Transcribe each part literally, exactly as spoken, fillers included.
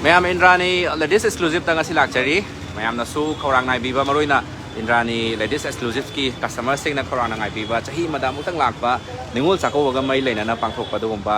ꯃꯌꯥꯝ, ꯏꯟꯗ꯭ꯔꯥꯅꯤ Ladies Exclusiveꯇ ꯉꯁꯤ ꯂꯥꯛꯆꯔꯤ꯫ ꯃꯌꯥꯝꯅꯁꯨ ꯈꯧꯔꯥꯡꯅ ꯉꯥꯏꯕꯤꯕ, ꯃꯔꯨꯑꯣꯏꯅ ꯏꯟꯗ꯭ꯔꯥꯅꯤ Ladies Exclusiveꯀꯤ customerꯁꯤꯡꯅ ꯈꯧꯔꯥꯡꯅ ꯉꯥꯏꯕꯤꯕ, ꯆꯍꯤ ꯑꯃꯗ ꯑꯃꯨꯛꯇꯪ ꯂꯥꯛꯄ ꯅꯤꯉꯣꯜ ꯆꯥꯛꯀꯧꯕꯒ ꯃꯔꯤ ꯂꯩꯅꯅ ꯄꯥꯡꯊꯣꯛꯄ ꯑꯗꯨꯒꯨꯝꯕ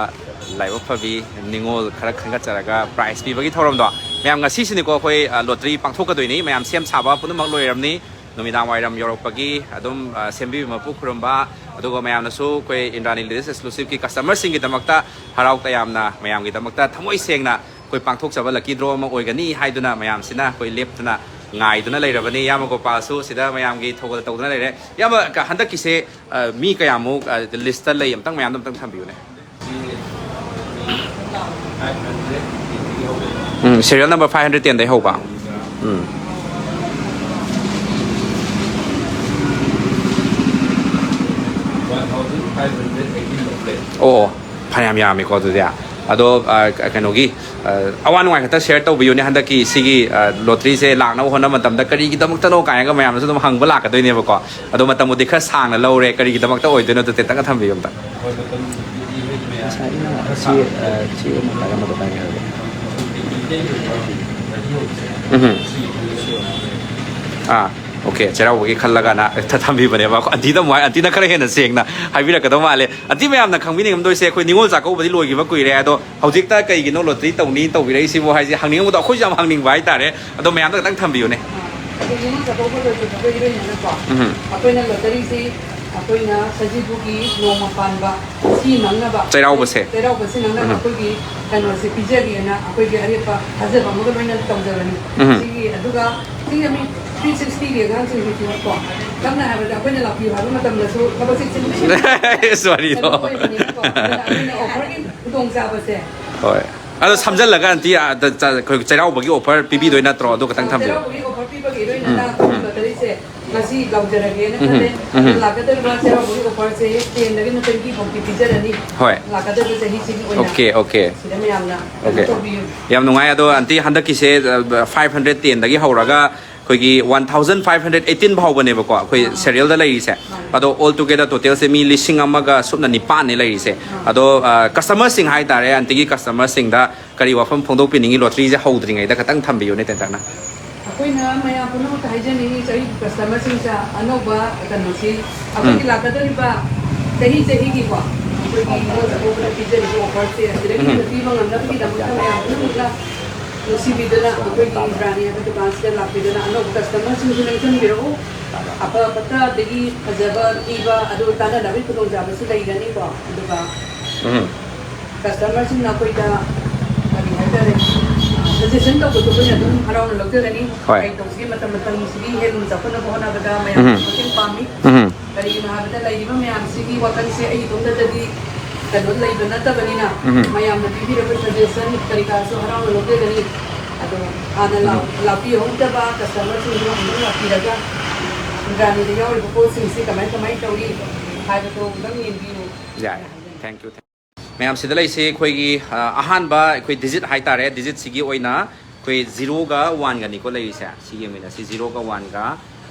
ꯂꯥꯏꯕꯛ ꯐꯕꯤ ꯅꯤꯉꯣꯜ ꯈꯔ ꯈꯟꯒꯠꯆꯔꯒ prize ꯄꯤꯕꯒꯤ ꯊꯧꯔꯝꯗꯣ꯫ ꯃꯌꯥꯝ, ꯉꯁꯤꯁꯤꯅꯤꯀꯣ ꯑꯩꯈꯣꯏ, ꯑ, lottery ꯄꯥꯡꯊꯣꯛꯀꯗꯣꯏꯅꯤ꯫ ꯃꯌꯥꯝ, ꯁꯦꯝ ꯁꯥꯕ ꯄꯨꯝꯅꯃꯛ ꯂꯣꯏꯔꯝꯅꯤ꯫ ꯅꯨꯃꯤꯗꯥꯡ ꯋꯥꯏꯔꯝ ꯌꯧꯔꯛꯄꯒꯤ ꯑꯗꯨꯝ, ꯑ, ꯁꯦꯝꯕꯤꯕ ꯃꯄꯨ ꯈꯨꯔꯨꯝꯕ, ꯑꯗꯨꯒ ꯃꯌꯥꯝꯅꯁꯨ ꯑꯩꯈꯣꯏ ꯏꯟꯗ꯭ꯔꯥꯅꯤ Ladies Exclusiveꯀꯤ customerꯁꯤꯡꯒꯤꯗꯃꯛꯇ ꯍꯔꯥꯎ ꯇꯌꯥꯝꯅ ꯃꯌꯥꯝꯒꯤꯗꯃꯛꯇ ꯊꯃꯣꯏ ꯁꯦꯡꯅ ꯑꯩꯈꯣꯏ ꯄꯥꯡꯊꯣꯛꯆꯕ lucky draw ꯑꯃ ꯑꯣꯏꯒꯅꯤ ꯍꯥꯏꯗꯨꯅ ꯃꯌꯥꯝꯁꯤꯅ ꯑꯩꯈꯣꯏ ꯂꯦꯞꯇꯅ ꯉꯥꯏꯗꯨꯅ ꯂꯩꯔꯕꯅꯤ꯫ ꯏꯌꯥꯝꯕ ꯒꯣꯄꯥꯜꯁꯨ ꯁꯤꯗ ꯃꯌꯥꯝꯒꯤ ꯊꯧꯒꯜ ꯇꯧꯗꯨꯅ ꯂꯩꯔꯦ꯫ ꯏꯌꯥꯝꯕ, ꯀ-, ꯍꯟꯗꯛꯀꯤꯁꯦ, ꯑ, ꯃꯤ ꯀꯌꯥꯃꯨꯛ, ꯑ, listꯇ ꯂꯩ? ꯑꯝꯇꯪ, ꯃꯌꯥꯝꯗꯣ ꯑꯝꯇꯪ ꯊꯝꯕꯤꯌꯨꯅꯦ꯫ ꯎꯝ, serial number five hundred tenꯗꯩ ꯍꯧꯕ꯫ ꯎꯝ꯫ ꯑꯣ, ꯑꯣ, ꯐꯅꯌꯥꯝ ꯌꯥꯝꯃꯤꯀꯣ ꯑꯗꯨꯗꯤ꯫ ꯑꯗꯣ, ꯑ, ꯀꯩꯅꯣꯒꯤ, ꯑ, ꯑꯋꯥ ꯅꯨꯡꯉꯥꯏ ꯈꯛꯇ share ꯇꯧꯕꯤꯌꯨꯅꯦ꯫ ꯍꯟꯗꯛꯀꯤ ꯁꯤꯒꯤ, ꯑ, lotteryꯁꯦ ꯂꯥꯛꯅꯕ ꯍꯣꯠꯅꯕ ꯃꯇꯝꯗ ꯀꯔꯤꯒꯤꯗꯃꯛꯇꯅꯣ ꯀꯥꯏꯅꯒ ꯃꯌꯥꯝꯅꯁꯨ ꯑꯗꯨꯝ ꯍꯪꯕ ꯂꯥꯛꯀꯗꯣꯏꯅꯦꯕꯀꯣ꯫ ꯑꯗꯣ ꯃꯇꯝꯕꯨꯗꯤ ꯈꯔ ꯁꯥꯡꯅ ꯂꯧꯔꯦ, ꯀꯔꯤꯒꯤꯗꯃꯛꯇ ꯑꯣꯏꯗꯣꯏꯅꯣ ꯑꯗꯨ ꯇꯦꯟꯇꯛꯅ ꯊꯝꯕꯤꯌꯨ ꯑꯝꯇ꯫ ꯉꯁꯥꯏꯒꯤ ꯁꯤ, ꯑ, ꯁꯤ ꯑꯃ ꯄꯥꯏꯔꯝꯕꯗꯣ ꯀꯥꯏ ꯍꯥꯏꯕ? ꯎꯝ꯫ ꯑꯥ, okay, ꯆꯩꯔꯥꯎꯕꯒꯤ ꯈꯜꯂꯒꯅ ꯊ-, ꯊꯝꯕꯤꯕꯅꯦꯕ꯫ ꯑꯟꯇꯤꯗ ꯑꯃꯨꯛ ꯍꯥꯏ, ꯑꯟꯇꯤꯅ ꯈꯔ ꯍꯦꯟꯅ ꯁꯦꯡꯅ ꯍꯥꯏꯕꯤꯔꯛꯀꯗꯧ ꯃꯥꯜꯂꯦ꯫ ꯑꯟꯇꯤ, ꯃꯌꯥꯝꯅ ꯈꯪꯕꯤꯅꯤꯡꯉꯝꯗꯣꯏꯁꯦ, ꯑꯩꯈꯣꯏ ꯅꯤꯉꯣꯜ ꯆꯥꯛꯀꯧꯕꯗꯤ ꯂꯣꯏꯈꯤꯕ ꯀꯨꯏꯔꯦ, ꯑꯗꯣ ꯍꯧꯖꯤꯛꯇ ꯀꯩꯒꯤꯅꯣ lottery ꯇꯧꯅꯤ ꯇꯧꯕꯤꯔꯛꯏꯁꯤꯕꯨ ꯍꯥꯏꯁꯦ ꯍꯪꯅꯤꯡꯕꯗꯣ ꯑꯩꯈꯣꯏꯁꯨ ꯌꯥꯝ ꯍꯪꯅꯤꯡꯕ ꯍꯥꯏꯇꯥꯔꯦ꯫ ꯑꯗꯣ ꯃꯌꯥꯝꯗ ꯈꯤꯇꯪ ꯊꯝꯕꯤꯌꯨꯅꯦ꯫ ꯑꯗꯣ ꯅꯤꯉꯣꯜ ꯆꯥꯛꯀꯧꯕ ꯂꯣꯏꯈꯤꯕꯒ ꯏꯔꯣꯏꯅꯅꯀꯣ, ꯎꯝ꯫ ꯑꯩꯈꯣꯏꯅ lotteryꯁꯤ ꯑꯩꯈꯣꯏꯅ ꯁꯖꯤꯕꯨꯒꯤ ꯅꯣꯡꯃ ꯄꯥꯟꯕ ꯁꯤ ꯅꯪꯅꯕ, ꯆꯩꯔꯥꯎꯕꯁꯦ꯫ ꯆꯩꯔꯥꯎꯕꯁꯤ ꯅꯪꯅꯕ ꯎꯝ꯫ ꯑꯩꯈꯣꯏꯒꯤ ꯀꯩꯅꯣꯁꯦ ꯄꯤꯖꯒꯦꯅ ꯑꯩꯈꯣꯏꯒꯤ ꯑꯔꯦꯞꯄ ꯊꯥꯖꯕ ꯑꯃꯒ ꯂꯣꯏꯅꯅ ꯇꯧꯖꯕꯅꯤ꯫ ꯎꯝ꯫ ꯁꯤꯒꯤ, ꯑꯗꯨꯒ ꯁꯤꯒꯤ ꯃꯤ three sixtyꯒꯤ ꯑꯉꯥꯡꯁꯤꯡꯒꯤꯁꯤꯅꯀꯣ, ꯁꯝꯅ ꯍꯥꯏꯔꯕꯗ ꯑꯩꯈꯣꯏꯅ ꯂꯥꯛꯄꯤꯌꯨ ꯍꯥꯏꯕ ꯃꯇꯝꯗꯁꯨ ꯊꯕꯛꯁꯦ ꯆꯤꯟꯕ ꯋꯥꯔꯤꯗꯣ꯫ ꯀꯩꯅꯣ ꯑꯣꯏꯕꯅꯤꯅꯀꯣ, ꯑꯗꯨꯅ ꯑꯩꯈꯣꯏꯅ offerꯒꯤ ꯈꯨꯗꯣꯡꯆꯥꯕꯁꯦ꯫ ꯍꯣꯏ꯫ ꯑꯗꯣ ꯁꯝꯖꯜꯂꯒ ꯑꯟꯇꯤ, ꯑ, ꯗ-, ꯆ-, ꯑꯩꯈꯣꯏ ꯆꯩꯔꯥꯎꯕꯒꯤ offer ꯄꯤꯕꯤꯗꯣꯏ ꯅꯠꯇ꯭ꯔꯣ? ꯑꯗꯨ ꯈꯇꯪ ꯊꯝꯕꯤꯌꯨ꯫ ꯆꯩꯔꯥꯎꯕꯒꯤ offer ꯄꯤꯕꯒꯤ ꯏꯔꯣꯏꯅꯅ ꯎꯝ, ꯎꯝ꯫ ꯑꯩꯈꯣꯏꯒꯤ lotteryꯁꯦ ꯉꯁꯤ ꯂꯥꯎꯖꯔꯒꯦꯅ ꯎꯝ, ꯈꯜꯂꯦ꯫ ꯎꯝ꯫ ꯑꯗꯨ ꯂꯥꯛꯀꯗꯧꯔꯤꯕ ꯆꯩꯔꯥꯎꯕꯒꯤ offerꯁꯦ tenꯗꯒꯤꯅ twenty ꯐꯥꯎꯗꯤ ꯄꯤꯖꯔꯅꯤ꯫ ꯍꯣꯏ꯫ ꯂꯥꯛꯀꯗꯧꯔꯤꯕ ꯆꯍꯤꯁꯤꯒꯤ ꯑꯣꯏꯅ꯫ Okay, okay꯫ ꯁꯤꯗ ꯃꯌꯥꯝꯅ ꯀꯩꯅꯣ Okay꯫ ꯇꯧꯕꯤꯌꯨ꯫ ꯌꯥꯝ ꯅꯨꯡꯉꯥꯏ꯫ ꯑꯗꯣ ꯑꯟꯇꯤ, ꯍꯟꯗꯛꯀꯤꯁꯦ, ꯑ, five hundred tenꯗꯒꯤ ꯍꯧꯔꯒ ꯑꯩꯈꯣꯏꯒꯤ one thousand five hundred eighteen ꯐꯥꯎꯕꯅꯦꯕꯀꯣ ꯑꯩꯈꯣꯏ ꯁꯦꯔꯤꯌꯦꯜꯗ ꯂꯩꯔꯤꯁꯦ꯫ ꯑꯗꯣ ꯑꯣꯜ ꯇꯨꯒꯦꯗꯔ ꯇꯣꯇꯦꯜꯁꯦ ꯃꯤ ꯂꯤꯁꯤꯡ ꯑꯃꯒ ꯁꯨꯞꯅ ꯅꯤꯄꯥꯟꯅꯦ ꯂꯩꯔꯤꯁꯦ꯫ ꯑꯗꯣ ꯀꯁꯇꯃꯔꯁꯤꯡ ꯍꯥꯏꯇꯥꯔꯦ, ꯑꯟꯇꯤꯒꯤ ꯀꯁꯇꯃꯔꯁꯤꯡꯗ ꯀꯔꯤ ꯋꯥꯐꯝ ꯐꯣꯡꯗꯣꯛꯄꯤꯅꯤꯡꯉꯤ? ꯂꯣꯇ꯭ꯔꯤꯁꯦ ꯍꯧꯗ꯭ꯔꯤꯉꯩꯗ ꯈꯇꯪ ꯊꯝꯕꯤꯌꯨꯅꯦ ꯇꯦꯟꯇꯛꯅ꯫ ꯑꯩꯈꯣꯏꯅ ꯃꯌꯥꯝ ꯄꯨꯝꯅꯃꯛꯇ ꯍꯥꯏꯖꯅꯤꯡꯉꯤ, ꯆꯍꯤ ꯀꯁꯇꯃꯔꯁꯤꯡꯁꯦ ꯑꯅꯧꯕ ꯀꯩꯅꯣꯁꯤ ꯑꯩꯈꯣꯏꯒꯤ ꯂꯥꯛꯀꯗꯧꯔꯤꯕ ꯆꯍꯤ ꯆꯍꯤꯒꯤꯀꯣ ꯑꯩꯈꯣꯏꯒꯤ ꯅꯤꯉꯣꯜ ꯆꯥꯛꯀꯧꯕꯗ ꯄꯤꯖꯔꯤꯕ ꯑꯣꯐꯔꯁꯦ ꯁꯤꯗꯒꯤ ꯍꯦꯟꯅ ꯄꯤꯕ ꯉꯝꯅꯕꯒꯤꯗꯃꯛꯇ ꯃꯌꯥꯝ ꯄꯨꯝꯅꯃꯛꯅ ꯅꯨꯡꯁꯤꯕꯤꯗꯨꯅ ꯑꯩꯈꯣꯏꯒꯤ ꯏꯟꯗ꯭ꯔꯥꯅꯤ ꯍꯥꯏꯕ ꯗꯨꯀꯥꯟꯁꯤꯗ ꯂꯥꯛꯄꯤꯗꯨꯅ ꯑꯅꯧꯕ ꯀꯁꯇꯃꯔꯁꯤꯡꯁꯨ ꯂꯦꯡꯁꯤꯟꯕꯤꯔꯛꯎ꯫ ꯑꯐ ꯐꯠꯇ ꯑꯗꯒꯤ ꯐꯖꯕ ꯊꯤꯕ ꯑꯗꯨ ꯇꯥꯟꯅꯅꯕꯒꯤ ꯈꯨꯗꯣꯡꯆꯥꯕꯁꯨ ꯂꯩꯒꯅꯤꯀꯣ꯫ ꯑꯗꯨꯒ ꯎꯝ꯫ ꯀꯁꯇꯃꯔꯁꯤꯡꯅ ꯑꯩꯈꯣꯏꯗ ꯀꯔꯤ ꯍꯥꯏꯇꯥꯔꯦ, ꯁꯖꯦꯁꯟ ꯇꯧꯕꯁꯨ ꯑꯩꯈꯣꯏꯅ ꯑꯗꯨꯝ ꯍꯔꯥꯎꯅ ꯂꯧꯖꯒꯅꯤ꯫ ꯍꯣꯏ꯫ ꯀꯔꯤ ꯇꯧꯁꯤꯒꯦ ꯃꯇꯝ ꯃꯇꯝꯒꯤꯁꯤꯒꯤ ꯍꯦꯟꯅ ꯆꯥꯎꯈꯠꯅꯕ ꯍꯣꯠꯅꯕꯗ ꯃꯌꯥꯝ ꯎꯝ꯫ ꯃꯇꯦꯡ ꯄꯥꯡꯉꯤ꯫ ꯎꯝ꯫ ꯀꯔꯤꯒꯤꯅꯣ ꯍꯥꯏꯕꯗ ꯂꯩꯔꯤꯕ ꯃꯌꯥꯝꯁꯤꯒꯤ ꯋꯥꯈꯜꯁꯦ ꯑꯩ ꯏꯇꯣꯝꯇꯗꯗꯤ ꯀꯩꯅꯣ ꯂꯩꯕ ꯅꯠꯇꯕꯅꯤꯅ ꯎꯝ꯫ ꯃꯌꯥꯝꯅ ꯄꯤꯕꯤꯔꯛꯄ ꯁꯖꯦꯁꯟ ꯀꯔꯤ ꯀꯔꯥꯁꯨ ꯍꯔꯥꯎꯅ ꯂꯧꯖꯒꯅꯤ꯫ ꯑꯗꯣ ꯍꯥꯟꯅ ꯂꯥꯛ-, ꯎꯝ꯫ ꯂꯥꯛꯄꯤꯍꯧꯗꯕ ꯀꯁꯇꯃꯔꯁꯤꯡꯗꯨ ꯑꯃꯨꯛꯇꯪ ꯂꯥꯛꯄꯤꯔꯒ ꯏꯟꯗ꯭ꯔꯥꯅꯤꯗ ꯌꯥꯎꯔꯤꯕ ꯄꯣꯠꯁꯤꯡꯁꯤ ꯀꯃꯥꯏ ꯀꯃꯥꯏ ꯇꯧꯔꯤ ꯍꯥꯏꯕꯗꯣ ꯑꯃꯨꯛꯇꯪ ꯌꯦꯡꯕꯤꯌꯨ꯫ ꯌꯥꯏ꯫ Thank you꯫ ꯃꯌꯥꯝ ꯁꯤꯗ ꯂꯩꯁꯦ ꯑꯩꯈꯣꯏꯒꯤ, ꯑ, ꯑꯍꯥꯟꯕ ꯑꯩꯈꯣꯏ ꯗꯤꯖꯤꯠ ꯍꯥꯏꯇꯥꯔꯦ, ꯗꯤꯖꯤꯠꯁꯤꯒꯤ ꯑꯣꯏꯅ ꯑꯩꯈꯣꯏ ꯖꯤꯔꯣꯒ ꯋꯥꯟꯒꯅꯤꯀꯣ ꯂꯩꯔꯤꯁꯦ꯫ ꯁꯤ ꯌꯦꯡꯃꯤꯟꯅꯁꯤ, ꯖꯤꯔꯣꯒ ꯋꯥꯟꯒ꯫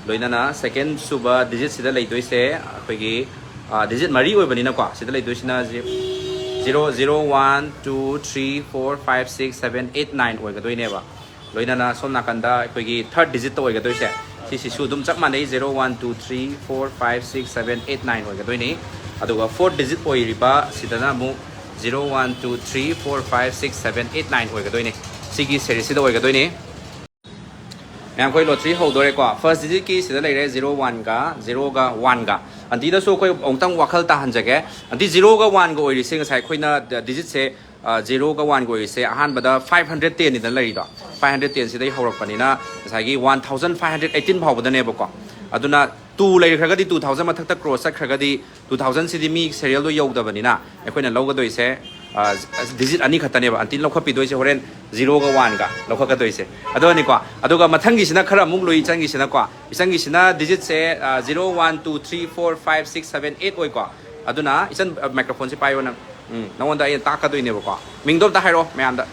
ꯂꯣꯏꯅꯅ ꯁꯦꯀꯦꯟ ꯁꯨꯕ ꯗꯤꯖꯤꯠꯁꯤꯗ ꯂꯩꯗꯣꯏꯁꯦ ꯑꯩꯈꯣꯏꯒꯤ, ꯑ, ꯗꯤꯖꯤꯠ ꯃꯔꯤ ꯑꯣꯏꯕꯅꯤꯅꯀꯣ꯫ ꯁꯤꯗ ꯂꯩꯗꯣꯏꯁꯤꯅ ꯖꯤ-, zero, zero, one, two, three, four, five, six, seven, eight, nine ꯑꯣꯏꯒꯗꯣꯏꯅꯦꯕ꯫ ꯂꯣꯏꯅꯅ ꯁꯣꯝ ꯅꯥꯀꯟꯗ ꯑꯩꯈꯣꯏꯒꯤ ꯊꯥꯔꯠ ꯗꯤꯖꯤꯠꯇ ꯑꯣꯏꯒꯗꯣꯏꯁꯦ, ꯁꯤꯁꯤꯁꯨ ꯑꯗꯨꯝ ꯆꯞ ꯃꯥꯟꯅꯩ, zero one two three four five six seven eight nine ꯑꯣꯏꯒꯗꯣꯏꯅꯤ꯫ ꯑꯗꯨꯒ ꯐꯣꯔꯠ ꯗꯤꯖꯤꯠ ꯑꯣꯏꯔꯤꯕ ꯁꯤꯗꯅ ꯑꯃꯨꯛ zero one two three four five six seven eight nine ꯑꯣꯏꯒꯗꯣꯏꯅꯤ꯫ ꯁꯤꯒꯤ ꯁꯦꯔꯤꯁꯁꯤꯗ ꯑꯣꯏꯒꯗꯣꯏꯅꯤ꯫ ꯃꯌꯥꯝ, ꯑꯩꯈꯣꯏ ꯂꯣꯇ꯭ꯔꯤ ꯍꯧꯗꯣꯔꯦꯀꯣ꯫ ꯐꯥꯔꯁ ꯗꯤꯖꯤꯠꯀꯤ ꯁꯤꯗ ꯂꯩꯔꯦ, ꯖꯤꯔꯣ ꯋꯥꯟꯒ, ꯖꯤꯔꯣꯒ ꯋꯥꯟꯒ꯫ ꯑꯟꯇꯤꯗꯁꯨ ꯑꯩꯈꯣꯏ ꯑꯃꯨꯛꯇꯪ ꯋꯥꯈꯜ ꯇꯥꯍꯟꯖꯒꯦ꯫ ꯑꯟꯇꯤ, ꯖꯤꯔꯣꯒ ꯋꯥꯟꯒ ꯑꯣꯏꯔꯤꯁꯦ ꯉꯁꯥꯏ ꯑꯩꯈꯣꯏꯅ ꯗ-, ꯗꯤꯖꯤꯠꯁꯦ, ꯑ, ꯖꯤꯔꯣꯒ ꯋꯥꯟꯒ ꯑꯣꯏꯔꯤꯁꯦ ꯑꯍꯥꯟꯕꯗ ꯐꯥꯏꯚ ꯍꯟꯗ꯭ꯔꯦꯠ ꯇꯦꯟꯅꯤꯗꯅ ꯂꯩꯔꯤꯗꯣ꯫ ꯐꯥꯏꯚ ꯍꯟꯗ꯭ꯔꯦꯠ ꯇꯦꯟꯁꯤꯗꯩ ꯍꯧꯔꯛꯄꯅꯤꯅ ꯉꯁꯥꯏꯒꯤ one thousand five hundred eighteen ꯐꯥꯎꯕꯗꯅꯦꯕꯀꯣ꯫ ꯑꯗꯨꯅ ꯇꯨ ꯂꯩꯈ꯭ꯔꯒꯗꯤ, ꯇꯨ ꯊꯥꯎꯖꯟ ꯃꯊꯛꯇ ꯀ꯭ꯔꯣꯁ ꯆꯠꯈ꯭ꯔꯒꯗꯤ, ꯇꯨ ꯊꯥꯎꯖꯟꯁꯤꯗꯤ ꯃꯤ ꯁꯦꯔꯤꯌꯦꯜꯗꯣ ꯌꯧꯗꯕꯅꯤꯅ ꯑꯩꯈꯣꯏꯅ ꯂꯧꯒꯗꯣꯏꯁꯦ, ꯑ, ꯗꯤꯖꯤꯠ ꯑꯅꯤ ꯈꯛꯇꯅꯦꯕ ꯑꯟꯇꯤꯅ ꯂꯧꯈꯠꯄꯤꯗꯣꯏꯁꯦ, ꯍꯣꯔꯦꯟ ꯖꯤꯔꯣꯒ ꯋꯥꯟꯒ ꯂꯧꯈꯠꯀꯗꯣꯏꯁꯦ꯫ ꯑꯗꯨꯅꯤꯀꯣ꯫ ꯑꯗꯨꯒ ꯃꯊꯪꯒꯤꯁꯤꯅ ꯈꯔ ꯑꯃꯨꯛ ꯂꯨꯏ, ꯏꯆꯟꯒꯤꯁꯤꯅꯀꯣ꯫ ꯏꯆꯟꯒꯤꯁꯤꯅ ꯗꯤꯖꯤꯠꯁꯦ, ꯑ, zero one two three four five six seven eight ꯑꯣꯏꯀꯣ꯫ ꯑꯗꯨꯅ ꯏꯆꯟ, ꯑ, ꯃꯥꯏꯀ꯭ꯔꯣꯐꯣꯟꯁꯦ ꯄꯥꯏꯌꯣ ꯅꯪ꯫ ꯎꯝ, ꯅꯉꯣꯟꯗ ꯑꯩꯅ ꯇꯥꯛꯀꯗꯣꯏꯅꯦꯕꯀꯣ꯫ ꯃꯤꯡꯗꯣ ꯑꯝꯇ ꯍꯥꯏꯔꯛꯑꯣ ꯃꯌꯥꯝꯗ꯫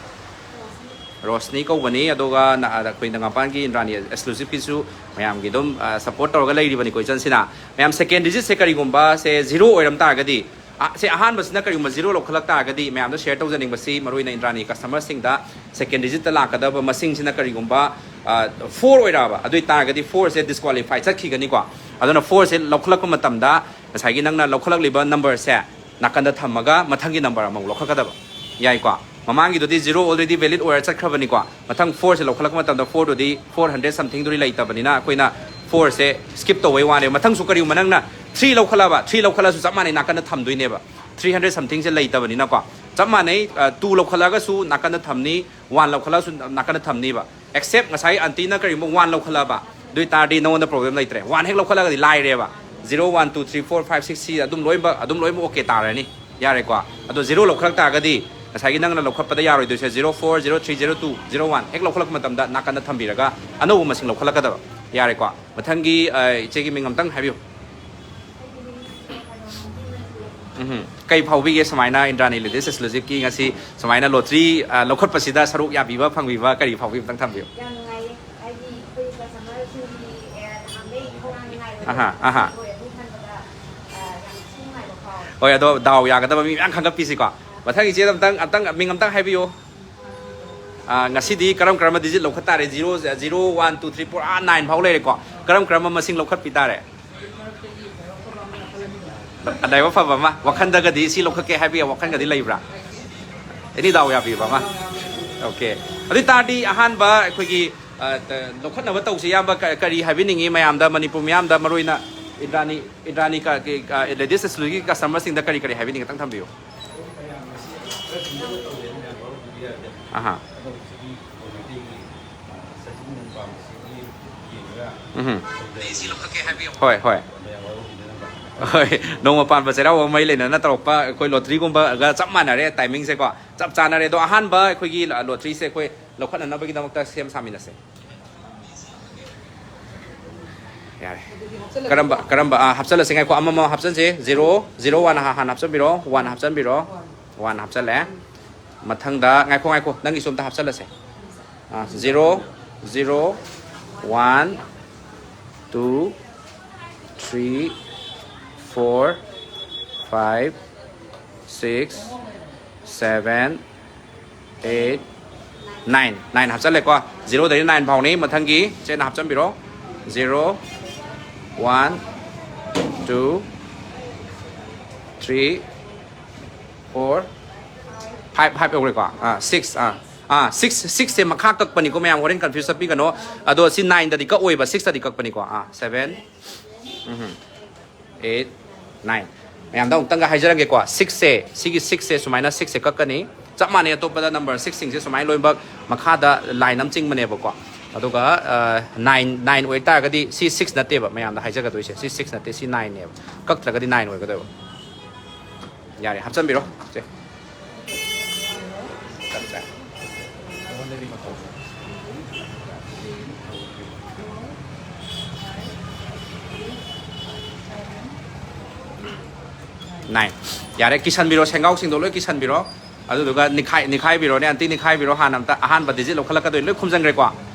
ꯔꯣꯁꯅꯤ ꯀꯧꯕꯅꯤ꯫ ꯑꯗꯨꯒ ꯅ-, ꯑꯩꯈꯣꯏ ꯅꯒꯥꯃꯄꯥꯟꯒꯤ ꯏꯟꯗ꯭ꯔꯥꯅꯤ ꯑꯦꯛꯁꯀ꯭ꯂꯨꯁꯤꯞꯀꯤꯁꯨ ꯃꯌꯥꯝꯒꯤ ꯑꯗꯨꯝ ꯁꯄꯣꯔꯠ ꯇꯧꯔꯒ ꯂꯩꯔꯤꯕꯅꯤꯀꯣ ꯏꯆꯟꯁꯤꯅ꯫ ꯃꯌꯥꯝ, ꯁꯦꯀꯦꯟ ꯗꯤꯖꯤꯠꯁꯦ ꯀꯔꯤꯒꯨꯝꯕ ꯁꯦ ꯖꯤꯔꯣ ꯑꯣꯏꯔꯝ ꯇꯥꯔꯒꯗꯤ, ꯑ, ꯁꯦ ꯑꯍꯥꯟꯕꯁꯤꯅ ꯀꯔꯤꯒꯨꯝꯕ ꯖꯤꯔꯣ ꯂꯧꯈꯠꯂꯛ ꯇꯥꯔꯒꯗꯤ, ꯃꯌꯥꯝꯗ ꯁꯤꯌꯔ ꯇꯧꯖꯅꯤꯡꯕꯁꯤ, ꯃꯔꯨꯑꯣꯏꯅ ꯏꯟꯗ꯭ꯔꯥꯅꯤ ꯀꯁꯇꯃꯔꯁꯤꯡꯗ, ꯁꯦꯀꯦꯟ ꯗꯤꯖꯤꯠꯇ ꯂꯥꯛꯀꯗꯕ ꯃꯁꯤꯡꯁꯤꯅ ꯀꯔꯤꯒꯨꯝꯕ, ꯑ, ꯐꯣꯔ ꯑꯣꯏꯔꯛꯑꯕ, ꯑꯗꯨ ꯑꯣꯏ ꯇꯥꯔꯒꯗꯤ ꯐꯣꯔꯁꯦ ꯗꯤꯁꯀ꯭ꯋꯥꯂꯤꯐꯥꯏ ꯆꯠꯈꯤꯒꯅꯤꯀꯣ꯫ ꯑꯗꯨꯅ ꯐꯣꯔꯁꯦ ꯂꯧꯈꯠꯂꯛꯄ ꯃꯇꯝꯗ ꯉꯁꯥꯏꯒꯤ ꯅꯪꯅ ꯂꯧꯈꯠꯂꯛꯂꯤꯕ ꯅꯝꯕꯔꯁꯦ ꯅꯥꯀꯟꯗ ꯊꯝꯃꯒ ꯃꯊꯪꯒꯤ ꯅꯝꯕꯔ ꯑꯃꯨꯛ ꯂꯧꯈꯠꯀꯗꯕ꯫ ꯌꯥꯏꯀꯣ? ꯃꯃꯥꯡꯒꯤꯗꯨꯗꯤ ꯖꯤꯔꯣ ꯑꯣꯜꯔꯦꯗꯤ ꯚꯦꯂꯤꯠ ꯑꯣꯏꯔ ꯆꯠꯈ꯭ꯔꯕꯅꯤꯀꯣ꯫ ꯃꯊꯪ ꯐꯣꯔꯁꯦ ꯂꯧꯈꯠꯂꯛꯄ ꯃꯇꯝꯗ ꯐꯣꯔꯗꯨꯗꯤ ꯐꯣꯔ ꯍꯟꯗ꯭ꯔꯦꯗ ꯁꯝꯊꯤꯡꯗꯨꯗꯤ ꯂꯩꯇꯕꯅꯤꯅ ꯑꯩꯈꯣꯏꯅ ꯐꯣꯔꯁꯦ ꯁ꯭ꯀꯤꯞ ꯇꯧꯕꯩ ꯋꯥꯅꯦꯕ꯫ ꯃꯊꯪꯁꯨ ꯀꯔꯤꯒꯨꯝꯕ ꯅꯪꯅ ꯊ꯭ꯔꯤ ꯂꯧꯈꯠꯂꯕ, ꯊ꯭ꯔꯤ ꯂꯧꯈꯠꯂꯁꯨ ꯆꯞ ꯃꯥꯟꯅꯩ, ꯅꯥꯀꯟꯗ ꯊꯝꯗꯣꯏꯅꯦꯕ꯫ Three hundred ꯁꯝꯊꯤꯡꯁꯦ ꯂꯩꯇꯕꯅꯤꯅꯀꯣ꯫ ꯆꯞ ꯃꯥꯟꯅꯩ, ꯑ, ꯇꯨ ꯂꯧꯈꯠꯂꯒꯁꯨ ꯅꯥꯀꯟꯗ ꯊꯝꯅꯤ, ꯋꯥꯟ ꯂꯧꯈꯠꯂꯒꯁꯨ ꯅꯥꯀꯟꯗ ꯊꯝꯅꯤꯕ꯫ ꯑꯦꯛꯁꯦꯞ ꯉꯁꯥꯏ ꯑꯟꯇꯤꯅ ꯀꯔꯤꯒꯨꯝꯕ ꯋꯥꯟ ꯂꯧꯈꯠꯂꯛꯑꯕ, ꯑꯗꯨ ꯑꯣꯏ ꯇꯥꯔꯗꯤ ꯅꯉꯣꯟꯗ ꯄ꯭ꯔꯣꯕ꯭ꯂꯦꯝ ꯂꯩꯇ꯭ꯔꯦ꯫ ꯋꯥꯟ ꯍꯦꯛ ꯂꯧꯈꯠꯂꯒꯗꯤ ꯂꯥꯏꯔꯦꯕ꯫ Zero, one, two, three, four, five, six, ꯁꯤ ꯑꯗꯨꯝ ꯂꯣꯏꯅꯃꯛ, ꯑꯗꯨꯝ ꯂꯣꯏꯅꯃꯛ ꯑꯣꯀꯦ ꯇꯥꯔꯅꯤ꯫ ꯌꯥꯔꯦꯀꯣ? ꯑꯗꯣ ꯖꯤꯔꯣ ꯂꯧꯈꯠꯂꯛ ꯇꯥꯔꯒꯗꯤ ꯉꯁꯥꯏꯒꯤ ꯅꯪꯅ ꯂꯧꯈꯠꯄꯗ ꯌꯥꯔꯣꯏꯗꯣꯏꯁꯦ zero four, zero three, zero two, zero one ꯍꯦꯛ ꯂꯧꯈꯠꯂꯛꯄ ꯃꯇꯝꯗ ꯅꯥꯀꯟꯗ ꯊꯝꯕꯤꯔꯒ ꯑꯅꯧꯕ ꯃꯁꯤꯡ ꯂꯧꯈꯠꯂꯛꯀꯗꯕ꯫ ꯌꯥꯔꯦꯀꯣ? ꯃꯊꯪꯒꯤ, ꯑ, ꯏꯆꯦꯒꯤ ꯃꯤꯡ ꯑꯝꯇꯪ ꯍꯥꯏꯕꯤꯌꯨ꯫ ꯎꯝ꯫ ꯀꯩ ꯐꯥꯎꯕꯤꯒꯦ ꯁꯨꯃꯥꯏꯅ ꯏꯟꯗ꯭ꯔꯥꯅꯤ ꯂꯦꯗꯤꯁ ꯑꯦꯛꯁꯀ꯭ꯂꯨꯁꯤꯞꯀꯤ ꯉꯁꯤ ꯁꯨꯃꯥꯏꯅ ꯂꯣꯇ꯭ꯔꯤ, ꯑ, ꯂꯧꯈꯠꯄꯁꯤꯗ ꯁꯔꯨꯛ ꯌꯥꯕꯤꯕ ꯐꯪꯕꯤꯕ ꯀꯔꯤ ꯐꯥꯎꯕꯤ ꯑꯝꯇꯪ ꯊꯝꯕꯤꯌꯨ? ꯌꯥꯝ ꯅꯨꯡꯉꯥꯏꯌꯦ꯫ ꯍꯥꯏꯗꯤ ꯑꯩꯈꯣꯏ ꯀꯁꯇꯃꯔꯁꯤꯡꯒꯤ, ꯑꯦ, ꯅꯍꯥꯟꯗꯩ ꯊꯋꯥꯏ ꯅꯨꯡꯉꯥꯏꯕꯗꯣ ꯑꯍꯥ, ꯑꯍꯥ꯫ ꯑꯣꯏ, ꯑꯗꯨ ꯈꯟꯕꯗ, ꯑ, ꯌꯥꯝ ꯊꯤ ꯅꯨꯡꯉꯥꯏꯕ ꯐꯥꯎꯋꯦ꯫ ꯍꯣꯏ, ꯑꯗꯣ ꯗꯥꯎ ꯌꯥꯒꯗꯕ ꯃꯤ ꯃꯌꯥꯝ ꯈꯟꯒꯠꯄꯤꯁꯤꯀꯣ꯫ ꯃꯊꯪ ꯏꯆꯦꯗ ꯑꯝꯇꯪ, ꯑꯝꯇꯪ ꯃꯤꯡ ꯑꯝꯇꯪ ꯍꯥꯏꯕꯤꯌꯨ꯫ ꯑ, ꯉꯁꯤꯗꯤ ꯀꯔꯝ ꯀꯔꯝꯕ ꯗꯤꯖꯤꯠ ꯂꯧꯈꯠ ꯇꯥꯔꯦ? Zero, zero, one, two, three, four, ꯑꯥ, ꯅꯥꯏꯟ ꯐꯥꯎ ꯂꯩꯔꯦꯀꯣ꯫ ꯀꯔꯝ ꯀꯔꯝꯕ ꯃꯁꯤꯡ ꯂꯧꯈꯠꯄꯤ ꯇꯥꯔꯦ? ꯂꯥꯏꯕꯛ ꯐꯕ ꯑꯃ, ꯋꯥꯈꯟꯗꯒꯗꯤ ꯁꯤ ꯂꯧꯈꯠꯀꯦ ꯍꯥꯏꯕꯒꯤ ꯋꯥꯈꯟꯒꯗꯤ ꯂꯩꯕ꯭ꯔꯥ? ꯑꯦꯅꯤ ꯗꯥꯎ ꯌꯥꯕꯤꯕ ꯑꯃ? ꯑꯣꯀꯦ꯫ ꯑꯗꯨ ꯑꯣꯏ ꯇꯥꯔꯗꯤ ꯑꯍꯥꯟꯕ ꯑꯩꯈꯣꯏꯒꯤ, ꯑ, ꯇ-, ꯂꯧꯈꯠꯅꯕ ꯇꯧꯁꯤ꯫ ꯏꯌꯥꯝꯕ, ꯀ-, ꯀꯔꯤ ꯍꯥꯏꯕꯤꯅꯤꯡꯉꯤ ꯃꯌꯥꯝꯗ, ꯃꯅꯤꯄꯨꯔ ꯃꯤꯌꯥꯝꯗ, ꯃꯔꯨꯑꯣꯏꯅ ꯏꯟꯗ꯭ꯔꯥꯅꯤ, ꯏꯟꯗ꯭ꯔꯥꯅꯤ ꯀ-, ꯀ-, ꯑ, ꯂꯦꯗꯤꯁ ꯑꯦꯛꯁꯀ꯭ꯂꯨꯁꯤꯞꯀꯤ ꯀꯁꯇꯃꯔꯁꯤꯡꯗ ꯀꯔꯤ ꯀꯔꯤ ꯍꯥꯏꯕꯤꯅꯤꯡꯉꯤ? ꯈꯤꯇꯪ ꯊꯝꯕꯤꯌꯨ꯫ ꯑꯍꯥ꯫ ꯎꯝ꯫ ꯍꯣꯏ, ꯍꯣꯏ꯫ ꯍꯣꯏ, ꯅꯣꯡꯃ ꯄꯥꯟꯕ ꯆꯩꯔꯥꯎꯕ ꯃꯔꯤ ꯂꯩꯅꯅ ꯇꯧꯔꯛꯄ ꯑꯩꯈꯣꯏ ꯂꯣꯇ꯭ꯔꯤꯒꯨꯝꯕꯒ ꯆꯞ ꯃꯥꯟꯅꯔꯦ, ꯇꯥꯏꯃꯤꯡꯁꯦꯀꯣ ꯆꯞ ꯆꯥꯟꯅꯔꯦ꯫ ꯑꯗꯣ ꯑꯍꯥꯟꯕ ꯑꯩꯈꯣꯏꯒꯤ ꯂꯣꯇ꯭ꯔꯤꯁꯦ ꯑꯩꯈꯣꯏ ꯂꯧꯈꯠꯅꯅꯕꯒꯤꯗꯃꯛꯇ ꯁꯦꯝ ꯁꯥꯃꯤꯟꯅꯁꯦ꯫ ꯌꯥꯔꯦ꯫ ꯀꯔꯝꯕ, ꯀꯔꯝꯕ, ꯑꯥ, ꯍꯥꯞꯆꯜꯂꯁꯤ꯫ ꯉꯥꯏꯈꯣ, ꯑꯃꯃꯝ ꯍꯥꯞꯆꯟꯁꯦ꯫ ꯖꯤꯔꯣ, ꯖꯤꯔꯣ ꯋꯥꯟ ꯍꯥꯟꯅ ꯍꯥꯞꯆꯟꯕꯤꯔꯣ꯫ ꯋꯥꯟ ꯍꯥꯞꯆꯟꯕꯤꯔꯣ꯫ ꯋꯥꯟ ꯍꯥꯞꯆꯜꯂꯦ꯫ ꯃꯊꯪꯗ, ꯉꯥꯏꯈꯣ, ꯉꯥꯏꯈꯣ, ꯅꯪꯒꯤꯁꯨ ꯑꯝꯇ ꯍꯥꯞꯆꯜꯂꯁꯦ꯫ Zero, zero, one, two, three, four, five, six, seven, eight, nine. Nine ꯍꯥꯞꯆꯜꯂꯦꯀꯣ꯫ ꯖꯤꯔꯣꯗꯒꯤ ꯅꯥꯏꯟ ꯐꯥꯎꯅꯤ꯫ ꯃꯊꯪꯒꯤ ꯆꯦꯠꯅ ꯍꯥꯞꯆꯟꯕꯤꯔꯣ꯫ Zero, one, two, three, four, five, five ꯌꯧꯈ꯭ꯔꯦꯀꯣ꯫ ꯑꯥ, ꯁꯤꯛꯁ꯫ ꯑꯥ, ꯑꯥ, ꯁꯤꯛꯁ, ꯁꯤꯛꯁꯁꯦ ꯃꯈꯥ ꯀꯛꯄꯅꯤꯀꯣ ꯃꯌꯥꯝ, ꯍꯣꯔꯦꯟ ꯀꯟꯐ꯭ꯌꯨꯁ ꯆꯠꯄꯤꯒꯅꯣ꯫ ꯑꯗꯣ ꯁꯤ ꯅꯥꯏꯟꯗꯗꯤ ꯀꯛꯑꯣꯏꯕ, ꯁꯤꯛꯁꯇꯗꯤ ꯀꯛꯄꯅꯤꯀꯣ꯫ ꯑꯥ, ꯁꯚꯦꯟ, ꯎꯝ, ꯑꯩꯠ, ꯅꯥꯏꯟ꯫ ꯃꯌꯥꯝꯗ ꯑꯃꯨꯛꯇꯪꯒ ꯍꯥꯏꯖꯔꯝꯒꯦꯀꯣ꯫ ꯁꯤꯛꯁꯁꯦ, ꯁꯤꯒꯤ ꯁꯤꯛꯁꯁꯦ ꯁꯨꯃꯥꯏꯅ ꯁꯤꯛꯁꯁꯦ ꯀꯛꯀꯅꯤ꯫ ꯆꯞ ꯃꯥꯟꯅꯩ ꯑꯇꯣꯞꯄꯗ ꯅꯝꯕꯔ ꯁꯤꯛꯁꯁꯤꯡꯁꯦ ꯁꯨꯃꯥꯏꯅ ꯂꯣꯏꯅꯃꯛ ꯃꯈꯥꯗ ꯂꯥꯏꯟ ꯑꯃ ꯆꯤꯡꯕꯅꯦꯕꯀꯣ꯫ ꯑꯗꯨꯒ, ꯑ, ꯅꯥꯏꯟ, ꯅꯥꯏꯟ ꯑꯣꯏꯇꯥꯔꯒꯗꯤ ꯁꯤ ꯁꯤꯛꯁ ꯅꯠꯇꯦꯕ, ꯃꯌꯥꯝꯗ ꯍꯥꯏꯖꯒꯗꯣꯏꯁꯦ꯫ ꯁꯤ ꯁꯤꯛꯁ ꯅꯠꯇꯦ, ꯁꯤ ꯅꯥꯏꯟꯅꯦꯕ꯫ ꯀꯛꯇ꯭ꯔꯒꯗꯤ ꯅꯥꯏꯟ ꯑꯣꯏꯒꯗꯣꯏꯕ꯫ ꯌꯥꯔꯦ, ꯍꯥꯞꯆꯟꯕꯤꯔꯣ꯫ ꯁꯦ꯫ ꯆꯞ ꯆꯥꯏ꯫ ꯅꯥꯏꯟ꯫ ꯌꯥꯔꯦ, ꯀꯤꯁꯟꯕꯤꯔꯣ, ꯁꯦꯡꯒꯥꯎꯁꯤꯡꯗꯣ ꯂꯣꯏ ꯀꯤꯁꯟꯕꯤꯔꯣ꯫ ꯑꯗꯨꯗꯨꯒ ꯅꯤꯈꯥꯏ, ꯅꯤꯈꯥꯏꯕꯤꯔꯣꯅꯦ, ꯑꯟꯇꯤ ꯅꯤꯈꯥꯏꯕꯤꯔꯣ꯫ ꯍꯥꯟꯅ ꯑꯝꯇ ꯑꯍꯥꯟꯕ ꯗꯤꯖꯤꯠ ꯂꯧꯈꯠꯂꯛꯀꯗꯣꯏꯅꯤ, ꯂꯣꯏ ꯈꯨꯝꯖꯟꯈ꯭ꯔꯦꯀꯣ꯫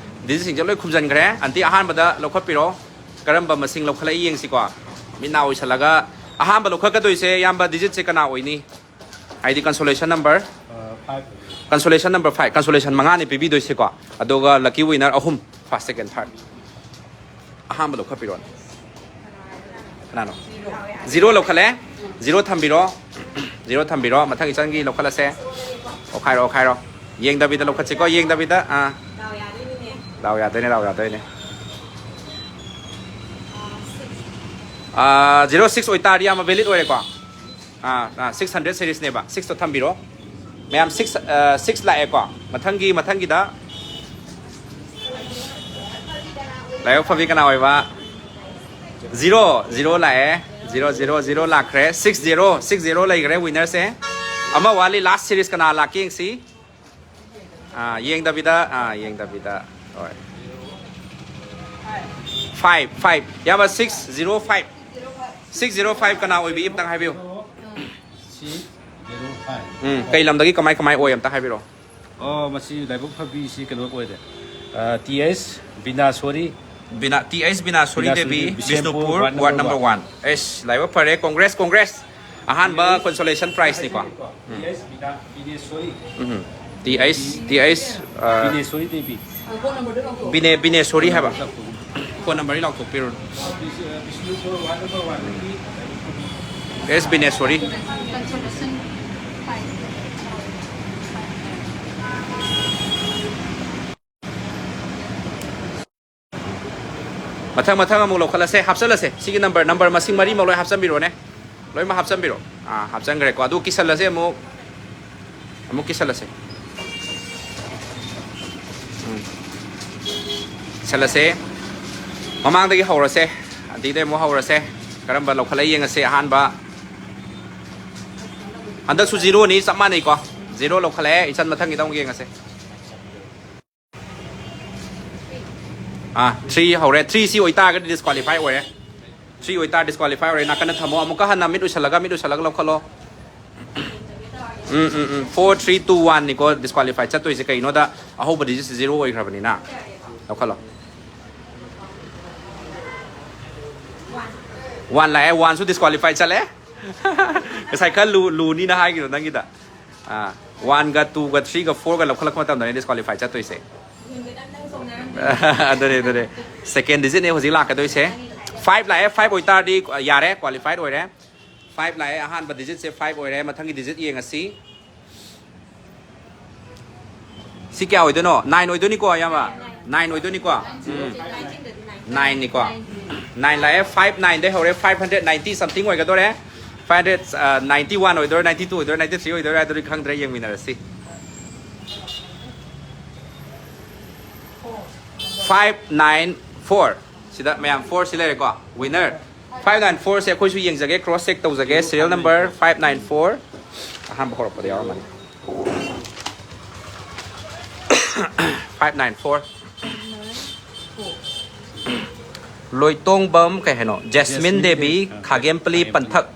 ꯗꯤꯖꯤꯠꯁꯤꯡꯁꯦ ꯂꯣꯏ ꯈꯨꯝꯖꯟꯈ꯭ꯔꯦ꯫ ꯑꯟꯇꯤ ꯑꯍꯥꯟꯕꯗ ꯂꯧꯈꯠꯄꯤꯔꯣ꯫ ꯀꯔꯝꯕ ꯃꯁꯤꯡ ꯂꯧꯈꯠꯂꯛꯏ ꯌꯦꯡꯁꯤꯀꯣ꯫ ꯃꯤꯠ ꯅꯥ ꯑꯣꯏꯁꯜꯂꯒ ꯑꯍꯥꯟꯕ ꯂꯧꯈꯠꯀꯗꯣꯏꯁꯦ, ꯏꯌꯥꯝꯕ, ꯗꯤꯖꯤꯠꯁꯦ ꯀꯅꯥ ꯑꯣꯏꯅꯤ? ꯍꯥꯏꯗꯤ consolation number, consolation number five, consolation ꯃꯉꯥꯅꯤ ꯄꯤꯕꯤꯗꯣꯏꯁꯦꯀꯣ꯫ ꯑꯗꯨꯒ ꯂꯛꯀꯤ ꯋꯤꯅꯔ ꯑꯍꯨꯝ, ꯐꯥꯔꯁ, ꯁꯦꯀꯦꯟ, ꯊꯥꯔꯠ꯫ ꯑꯍꯥꯟꯕ ꯂꯧꯈꯠꯄꯤꯔꯣꯅꯦ꯫ ꯀꯅꯥꯅꯣ? ꯖꯤꯔꯣ ꯂꯧꯈꯠꯂꯦ꯫ ꯖꯤꯔꯣ ꯊꯝꯕꯤꯔꯣ꯫ ꯖꯤꯔꯣ ꯊꯝꯕꯤꯔꯣ꯫ ꯃꯊꯪ ꯏꯆꯟꯒꯤ ꯂꯧꯈꯠꯂꯁꯦ꯫ ꯑꯣꯈꯥꯏꯔꯣ, ꯑꯣꯈꯥꯏꯔꯣ꯫ ꯌꯦꯡꯗꯕꯤꯗ ꯂꯧꯈꯠꯁꯤꯀꯣ, ꯌꯦꯡꯗꯕꯤꯗ꯫ ꯑꯥ꯫ ꯗꯥꯎ ꯌꯥꯗꯣꯏꯅꯦ, ꯗꯥꯎ ꯌꯥꯗꯣꯏꯅꯦ꯫ ꯑꯥ, ꯖꯤꯔꯣ ꯁꯤꯛꯁ ꯑꯣꯏꯇꯥꯔꯗꯤ ꯌꯥꯝ ꯚꯦꯂꯤꯠ ꯑꯣꯏꯔꯦꯀꯣ꯫ ꯑꯥ, ꯑꯥ, ꯁꯤꯛꯁ ꯍꯟꯗ꯭ꯔꯦꯠ ꯁꯦꯔꯤꯁꯅꯦꯕ꯫ ꯁꯤꯛꯁꯇꯣ ꯊꯝꯕꯤꯔꯣ꯫ ꯃꯌꯥꯝ, ꯁꯤꯛꯁ, ꯑꯥ, ꯁꯤꯛꯁ ꯂꯥꯛꯑꯦꯀꯣ꯫ ꯃꯊꯪꯒꯤ, ꯃꯊꯪꯒꯤꯗ ꯂꯥꯏꯕꯛ ꯐꯕꯤ ꯀꯅꯥ ꯑꯣꯏꯕ? ꯖꯤꯔꯣ, ꯖꯤꯔꯣ ꯂꯥꯛꯑꯦ꯫ ꯖꯤꯔꯣ, ꯖꯤꯔꯣ, ꯖꯤꯔꯣ ꯂꯥꯛꯈ꯭ꯔꯦ꯫ ꯁꯤꯛꯁ ꯖꯤꯔꯣ, ꯁꯤꯛꯁ ꯖꯤꯔꯣ ꯂꯩꯈ꯭ꯔꯦ ꯋꯤꯅꯔꯁꯦ꯫ ꯑꯃ ꯋꯥꯠꯂꯤ, ꯂꯥꯁ ꯁꯦꯔꯤꯁ ꯀꯅꯥ ꯂꯥꯛꯀꯦ ꯌꯦꯡꯁꯤ꯫ ꯑꯥ, ꯌꯦꯡꯗꯕꯤꯗ, ꯑꯥ, ꯌꯦꯡꯗꯕꯤꯗ꯫ ꯍꯣꯏ꯫ Five, five. ꯏꯌꯥꯝꯕ, six zero five. Six zero five ꯀꯅꯥ ꯑꯣꯏꯕꯤ ꯑꯝꯇꯪ ꯍꯥꯏꯕꯤꯌꯨ꯫ Six zero five. ꯎꯝ, ꯀꯩ ꯂꯝꯗꯒꯤ ꯀꯃꯥꯏ, ꯀꯃꯥꯏ ꯑꯣꯏ ꯑꯝꯇ ꯍꯥꯏꯕꯤꯔꯛꯑꯣ꯫ ꯑꯣ, ꯃꯁꯤ ꯂꯥꯏꯕꯛ ꯐꯕꯤꯁꯤ ꯀꯩꯅꯣ ꯑꯣꯏꯔꯦ꯫ ꯑ, ꯇꯤ ꯑꯩꯁ ꯕꯤꯅꯥꯁꯣꯔꯤ꯫ ꯕꯤꯅꯥ ꯇꯤ ꯑꯩꯁ ꯕꯤꯅꯥꯁꯣꯔꯤ ꯕꯤꯅꯥꯁꯣꯔꯤ ꯗꯦꯕꯤ, ꯗꯦꯕꯤ, ꯕꯤꯁꯦꯝꯄꯨꯔ, ꯕꯤꯁꯅꯨꯄꯨꯔ, ꯋꯥꯔꯗ ꯋꯥꯔꯗ ꯅꯝꯕꯔ ꯅꯝꯕꯔ ꯋꯥꯟ꯫ ꯑꯦꯁ, ꯂꯥꯏꯕꯛ ꯐꯔꯦ, ꯀꯣꯡꯒ꯭ꯔꯦꯁ, ꯀꯣꯡꯒ꯭ꯔꯦꯁ꯫ ꯑꯍꯥꯟꯕ ꯀꯣꯟꯁꯣꯂꯦꯁꯟ ꯄ꯭ꯔꯥꯏꯖꯅꯤꯀꯣ꯫ ꯇꯤ ꯑꯩꯁ ꯕꯤꯅꯥ-, ꯕꯤꯅꯦꯁꯣꯔꯤ꯫ ꯎꯝ꯫ ꯇꯤ ꯑꯩꯁ, ꯇꯤ ꯑꯩꯁ, ꯑ, ꯕꯤꯅꯦꯁꯣꯔꯤ ꯗꯦꯕꯤ꯫ ꯕꯤꯅꯦ, ꯕꯤꯅꯦꯁꯣꯔꯤ ꯍꯥꯏꯕ꯫ ꯐꯣꯟ ꯅꯝꯕꯔꯗꯤ ꯂꯥꯎꯊꯣꯛꯄꯤꯔꯨꯅꯨ꯫ ꯕꯤꯁ-, ꯕꯤꯁꯅꯨꯄꯨꯔ ꯋꯥꯔꯗ ꯅꯝꯕꯔ ꯋꯥꯟꯗꯒꯤ꯫ ꯑꯦꯁ ꯕꯤꯅꯦꯁꯣꯔꯤ꯫ ꯃꯊꯪ ꯃꯊꯪ ꯑꯃꯨꯛ ꯂꯧꯈꯠꯂꯁꯦ, ꯍꯥꯞꯆꯜꯂꯁꯦ꯫ ꯁꯤꯒꯤ ꯅꯝꯕꯔ, ꯅꯝꯕꯔ ꯃꯁꯤꯡ ꯃꯔꯤꯃꯛ ꯂꯣꯏ ꯍꯥꯞꯆꯟꯕꯤꯔꯣꯅꯦ꯫ ꯂꯣꯏꯅꯃꯛ ꯍꯥꯞꯆꯟꯕꯤꯔꯣ꯫ ꯑꯥ, ꯍꯥꯞꯆꯟꯈ꯭ꯔꯦꯀꯣ꯫ ꯑꯗꯨ ꯀꯤꯁꯜꯂꯁꯦ ꯑꯃꯨꯛ꯫ ꯑꯃꯨꯛ ꯀꯤꯁꯜꯂꯁꯦ꯫ ꯎꯝ꯫ ꯀꯤꯁꯜꯂꯁꯦ꯫ ꯃꯃꯥꯡꯗꯒꯤ ꯍꯧꯔꯁꯦ꯫ ꯑꯗꯩꯗꯤ ꯑꯃꯨꯛ ꯍꯧꯔꯁꯦ꯫ ꯀꯔꯝꯕ ꯂꯧꯈꯠꯂ ꯌꯦꯡꯉꯁꯦ ꯑꯍꯥꯟꯕ꯫ ꯍꯟꯗꯛꯁꯨ ꯖꯤꯔꯣꯅꯤ, ꯆꯞ ꯃꯥꯟꯅꯩꯀꯣ꯫ ꯖꯤꯔꯣ ꯂꯧꯈꯠꯂꯛꯑꯦ꯫ ꯏꯆꯟ ꯃꯊꯪꯒꯤꯗ ꯑꯃꯨꯛ ꯌꯦꯡꯉꯁꯦ꯫ ꯑꯥ, ꯊ꯭ꯔꯤ ꯍꯧꯔꯦ꯫ ꯊ꯭ꯔꯤ ꯁꯤ ꯑꯣꯏꯇꯥꯔꯒꯗꯤ ꯗꯤꯁꯀ꯭ꯋꯥꯂꯤꯐꯥꯏ ꯑꯣꯏꯔꯦ꯫ ꯊ꯭ꯔꯤ ꯑꯣꯏꯇꯥꯔ ꯗꯤꯁꯀ꯭ꯋꯥꯂꯤꯐꯥꯏ ꯑꯣꯏꯔꯦ꯫ ꯅꯥꯀꯟꯗ ꯊꯝꯃꯣ꯫ ꯑꯃꯨꯛꯀ ꯍꯟꯅ ꯃꯤꯠ ꯎꯏꯁꯜꯂꯒ, ꯃꯤꯠ ꯎꯏꯁꯜꯂꯒ ꯂꯧꯈꯠꯂꯣ꯫ ꯎꯝ, ꯎꯝ, ꯎꯝ꯫ ꯐꯣꯔ ꯊ꯭ꯔꯤ ꯇꯨ ꯋꯥꯟꯅꯤꯀꯣ ꯗꯤꯁꯀ꯭ꯋꯥꯂꯤꯐꯥꯏ ꯆꯠꯇꯣꯏꯁꯦ꯫ ꯀꯩꯅꯣꯗ ꯑꯍꯧꯕ ꯗꯤꯖꯤꯠꯁꯦ ꯖꯤꯔꯣ ꯑꯣꯏꯈ꯭ꯔꯕꯅꯤꯅ꯫ ꯂꯧꯈꯠꯂꯣ꯫ ꯋꯥꯟ ꯂꯥꯛꯑꯦ꯫ ꯋꯥꯟꯁꯨ ꯗꯤꯁꯀ꯭ꯋꯥꯂꯤꯐꯥꯏ ꯆꯠꯂꯦ꯫ ꯉꯁꯥꯏ ꯈꯔ ꯂꯨ-, ꯂꯨꯅꯤꯅ ꯍꯥꯏꯈꯤꯕ ꯅꯪꯒꯤꯗ꯫ ꯑꯥ, ꯋꯥꯟꯒ ꯇꯨꯒ ꯊ꯭ꯔꯤꯒ ꯐꯣꯔꯒ ꯂꯧꯈꯠꯂꯛꯄ ꯃꯇꯝꯗꯅꯦ ꯗꯤꯁꯀ꯭ꯋꯥꯂꯤꯐꯥꯏ ꯆꯠꯇꯣꯏꯁꯦ꯫ ꯑꯗꯨꯅꯦ, ꯑꯗꯨꯅꯦ꯫ ꯁꯦꯀꯦꯟ ꯗꯤꯖꯤꯠꯅꯦ ꯍꯧꯖꯤꯛ ꯂꯥꯛꯀꯗꯣꯏꯁꯦ꯫ ꯐꯥꯏꯚ ꯂꯥꯛꯑꯦ꯫ ꯐꯥꯏꯚ ꯑꯣꯏꯇꯥꯔꯗꯤ ꯌꯥꯔꯦ, ꯀ꯭ꯋꯥꯂꯤꯐꯥꯏꯠ ꯑꯣꯏꯔꯦ꯫ ꯐꯥꯏꯚ ꯂꯥꯛꯑꯦ꯫ ꯑꯍꯥꯟꯕ ꯗꯤꯖꯤꯠꯁꯦ ꯐꯥꯏꯚ ꯑꯣꯏꯔꯦ꯫ ꯃꯊꯪꯒꯤ ꯗꯤꯖꯤꯠ ꯌꯦꯡꯉꯁꯤ꯫ ꯁꯤ ꯀꯌꯥ ꯑꯣꯏꯗꯣꯏꯅꯣ? ꯅꯥꯏꯟ ꯑꯣꯏꯗꯣꯏꯅꯤꯀꯣ, ꯏꯌꯥꯝꯕ? ꯅꯥꯏꯟ ꯑꯣꯏꯗꯣꯏꯅꯤꯀꯣ? ꯎꯝ꯫ ꯅꯥꯏꯟꯅꯤꯀꯣ? ꯅꯥꯏꯟ ꯂꯥꯛꯑꯦ꯫ ꯐꯥꯏꯚ ꯅꯥꯏꯟꯗꯩ ꯍꯧꯔꯦ꯫ ꯐꯥꯏꯚ ꯍꯟꯗ꯭ꯔꯦꯠ ꯅꯥꯏꯟꯇꯤ ꯁꯝꯊꯤꯡ ꯑꯣꯏꯒꯗꯣꯔꯦ꯫ ꯐꯥꯏꯚ ꯍꯟꯗ꯭ꯔꯦꯠ, ꯑ, ꯅꯥꯏꯟꯇꯤ ꯋꯥꯟ ꯑꯣꯏꯗꯣꯏꯔꯥ, ꯅꯥꯏꯟꯇꯤ ꯇꯨ ꯑꯣꯏꯗꯣꯏꯔꯥ, ꯅꯥꯏꯟꯇꯤ ꯊ꯭ꯔꯤ ꯑꯣꯏꯗꯣꯏꯔꯥ, ꯑꯗꯨꯗꯤ ꯈꯪꯗ꯭ꯔꯦ, ꯌꯦꯡꯃꯤꯟꯅꯔꯁꯤ꯫ Five nine four. ꯁꯤꯗ ꯃꯌꯥꯝ ꯐꯣꯔꯁꯤ ꯂꯩꯔꯦꯀꯣ꯫ ꯋꯤꯅꯔ ꯐꯥꯏꯚ ꯅꯥꯏꯟ ꯐꯣꯔꯁꯦ ꯑꯩꯈꯣꯏꯁꯨ ꯌꯦꯡꯖꯒꯦ, ꯀ꯭ꯔꯣꯁ ꯆꯦꯛ ꯇꯧꯖꯒꯦ꯫ Serial number five nine four. ꯑꯍꯥꯟꯕ ꯍꯧꯔꯛꯄꯗ ꯌꯥꯎꯔꯝꯃꯅꯤ꯫ Five nine four. ꯂꯣꯏꯇꯣꯡꯕꯝ ꯀꯩ ꯍꯥꯏꯅꯣ? ꯖꯦꯁꯃꯤꯟ ꯖꯦꯁꯃꯤꯟ ꯗꯦꯕꯤ, ꯗꯦꯕꯤ, ꯑꯥ, ꯈꯥꯒꯦꯝꯄꯂꯤ ꯈꯥꯒꯦꯝꯄꯂꯤ꯫ ꯄꯟꯊꯛ꯫